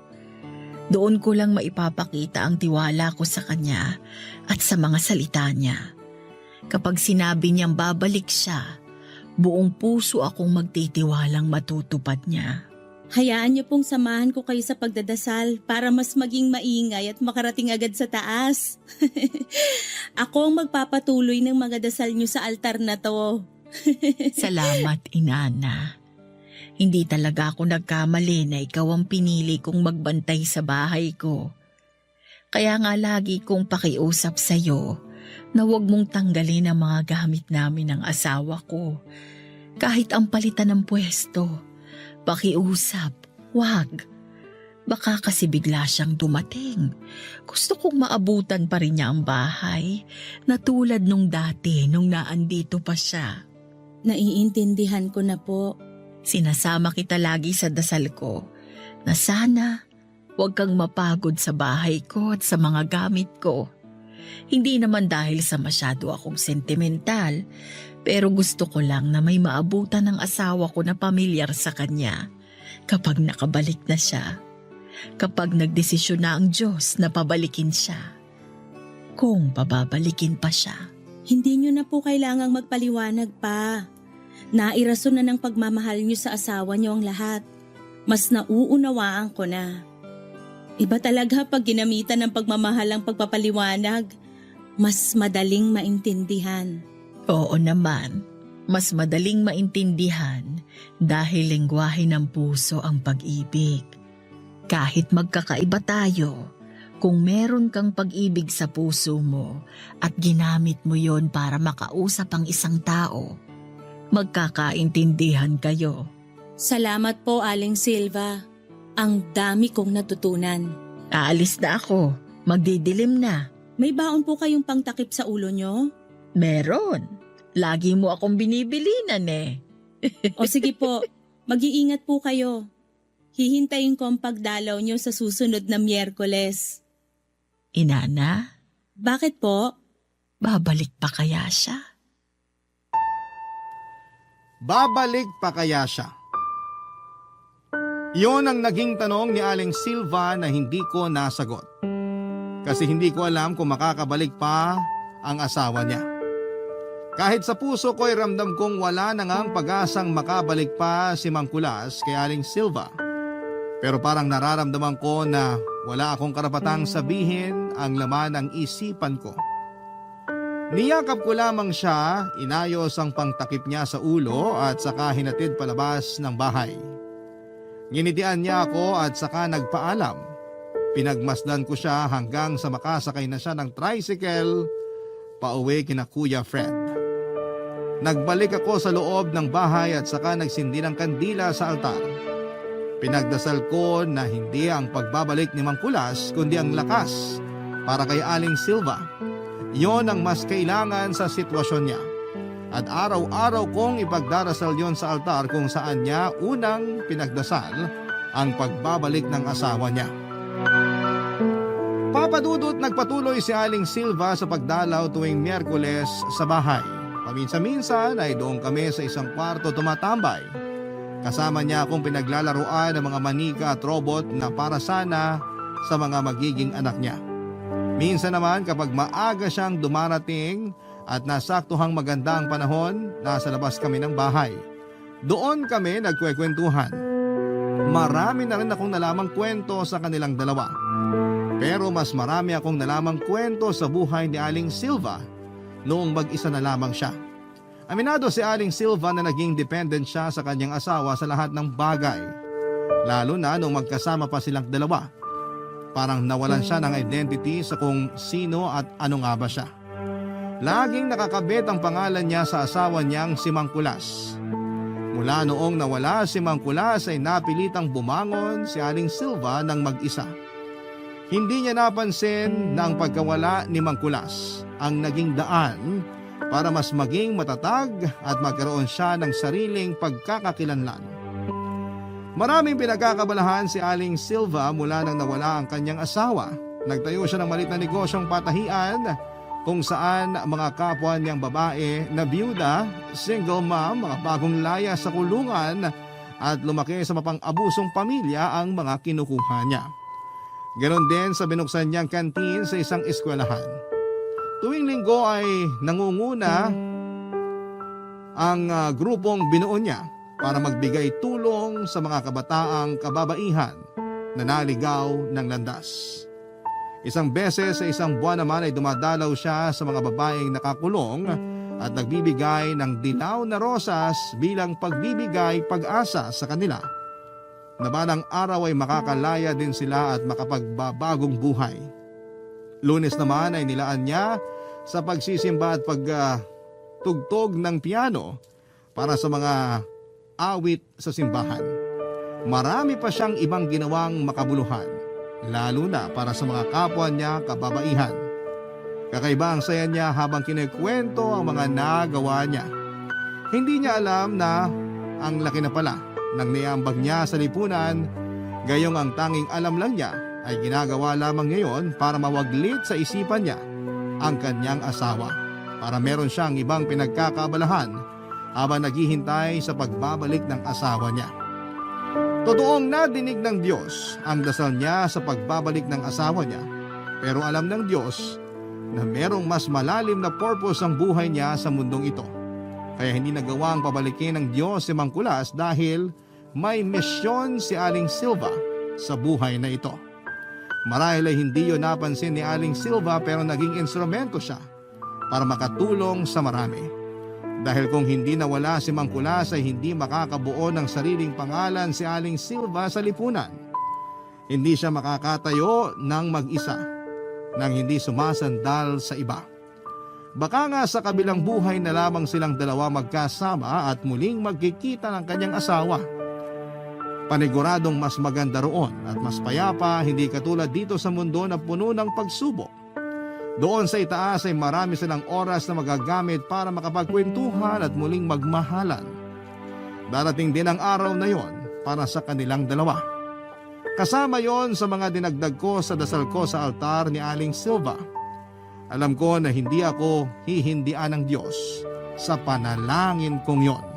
Doon ko lang maipapakita ang tiwala ko sa kanya at sa mga salita niya. Kapag sinabi niyang babalik siya, buong puso akong magtitiwalang matutupad niya. Hayaan niyo pong samahan ko kayo sa pagdadasal para mas maging maingay at makarating agad sa taas. Ako ang magpapatuloy ng mga dasal niyo sa altar na to. Salamat, Inana. Hindi talaga ako nagkamali na ikaw ang pinili kong magbantay sa bahay ko. Kaya nga lagi kong pakiusap sa'yo na huwag mong tanggalin ang mga gamit namin ng asawa ko. Kahit ang palitan ng pwesto, pakiusap, wag. Baka kasi bigla siyang dumating. Gusto kong maabutan pa rin niya ang bahay na tulad nung dati nung naandito pa siya. Naiintindihan ko na po. Sinasama kita lagi sa dasal ko na sana huwag kang mapagod sa bahay ko at sa mga gamit ko. Hindi naman dahil sa masyado akong sentimental, pero gusto ko lang na may maabutan ng asawa ko na pamilyar sa kanya kapag nakabalik na siya. Kapag nagdesisyon na ang Diyos na pabalikin siya. Kung pababalikin pa siya. Hindi niyo na po kailangang magpaliwanag pa. Nairason na ng pagmamahal niyo sa asawa niyo ang lahat. Mas nauunawaan ko na. Iba talaga pag ginamitan ng pagmamahal ang pagpapaliwanag. Mas madaling maintindihan. Oo naman, mas madaling maintindihan dahil lengguwahe ng puso ang pag-ibig. Kahit magkakaiba tayo, kung meron kang pag-ibig sa puso mo at ginamit mo yon para makausap ang isang tao, magkakaintindihan kayo. Salamat po, Aling Silva. Ang dami kong natutunan. Aalis na ako, magdidilim na. May baon po kayong pangtakip sa ulo nyo? Meron. Lagi mo akong binibilinan eh. O sige po, mag-iingat po kayo. Hihintayin ko ang pagdalaw nyo sa susunod na Miyerkules. Inana, Bakit po? babalik pa kaya siya? Babalik pa kaya siya? Iyon ang naging tanong ni Aling Silva na hindi ko nasagot. Kasi hindi ko alam kung makakabalik pa ang asawa niya. Kahit sa puso ko'y ramdam kong wala na ngang pag-asang makabalik pa si Mang Kulas kay Aling Silva. Pero parang nararamdaman ko na wala akong karapatang sabihin ang laman ng isipan ko. Niyakap ko lamang siya, inayos ang pangtakip niya sa ulo at saka hinatid palabas ng bahay. Nginitian niya ako at saka nagpaalam. Pinagmasdan ko siya hanggang sa makasakay na siya ng tricycle pauwi kina Kuya Fred. Nagbalik ako sa loob ng bahay at saka nagsindi ng kandila sa altar. Pinagdasal ko na hindi ang pagbabalik ni Mang Kulas kundi ang lakas para kay Aling Silva. Yon ang mas kailangan sa sitwasyon niya. At araw-araw kong ipagdarasal yon sa altar kung saan niya unang pinagdasal ang pagbabalik ng asawa niya. Papadudot nagpatuloy si Aling Silva sa pagdalaw tuwing Miyerkules sa bahay. Paminsan-minsan ay doon kami sa isang kwarto tumatambay. Kasama niya akong pinaglalaruan ng mga manika at robot na para sana sa mga magiging anak niya. Minsan naman kapag maaga siyang dumarating at nasaktuhang maganda ang panahon, nasa labas kami ng bahay. Doon kami nagkwekwentuhan. Marami na rin akong nalamang kwento sa kanilang dalawa. Pero mas marami akong nalamang kwento sa buhay ni Aling Silva noong mag-isa na lamang siya. Aminado si Aling Silva na naging dependent siya sa kanyang asawa sa lahat ng bagay. Lalo na nung magkasama pa silang dalawa. Parang nawalan siya ng identity sa kung sino at ano nga ba siya. Laging nakakabit ang pangalan niya sa asawa niyang si Mang Kulas. Mula noong nawala si Mang Kulas ay napilitang bumangon si Aling Silva ng mag-isa. Hindi niya napansin na ang pagkawala ni Mang Kulas ang naging daan para mas maging matatag at magkaroon siya ng sariling pagkakakilanlan. Maraming pinagkakabalahan si Aling Silva mula nang nawala ang kanyang asawa. Nagtayo siya ng maliit na negosyong patahian kung saan mga kapwa niyang babae na biyuda, single mom, mga bagong laya sa kulungan at lumaki sa mapang-abusong pamilya ang mga kinukuha niya. Ganon din sa binuksan niyang kantin sa isang eskwelahan. Tuwing linggo ay nangunguna ang grupong binuo niya para magbigay tulong sa mga kabataang kababaihan na naligaw ng landas. Isang beses sa isang buwan naman ay dumadalaw siya sa mga babaeng nakakulong at nagbibigay ng dilaw na rosas bilang pagbibigay pag-asa sa kanila. Na balang araw ay makakalaya din sila at makapagbabagong buhay. Lunes naman ay nilaan niya sa pagsisimba at pagtugtog ng piano para sa mga awit sa simbahan. Marami pa siyang ibang ginawang makabuluhan. Lalo na para sa mga kapwa niya kababaihan. Kakaiba ang saya niya habang kinikwento ang mga nagawa niya. Hindi niya alam na ang laki na pala ng niambag niya sa lipunan, gayong ang tanging alam lang niya ay ginagawa lamang ngayon para mawaglit sa isipan niya ang kanyang asawa, para meron siyang ibang pinagkakabalahan habang naghihintay sa pagbabalik ng asawa niya. Totoong nadinig ng Diyos ang dasal niya sa pagbabalik ng asawa niya, pero alam ng Diyos na merong mas malalim na purpose ang buhay niya sa mundong ito. Kaya hindi nagawang pabalikin ng Diyos si Mang Kulas dahil may misyon si Aling Silva sa buhay na ito. Marahil ay hindi yun napansin ni Aling Silva pero naging instrumento siya para makatulong sa marami. Dahil kung hindi nawala si Mang Kulas ay hindi makakabuo ng sariling pangalan si Aling Silva sa lipunan. Hindi siya makakatayo ng mag-isa nang hindi sumasandal sa iba. Baka nga sa kabilang buhay na lamang silang dalawa magkasama at muling magkikita ng kanyang asawa. Paniguradong mas maganda roon at mas payapa, hindi katulad dito sa mundo na puno ng pagsubok. Doon sa itaas ay marami silang oras na magagamit para makapagkwentuhan at muling magmahalan. Darating din ang araw na yon para sa kanilang dalawa. Kasama yon sa mga dinagdag ko sa dasal ko sa altar ni Aling Silva. Alam ko na hindi ako hihindian ng Diyos sa panalangin kong yon.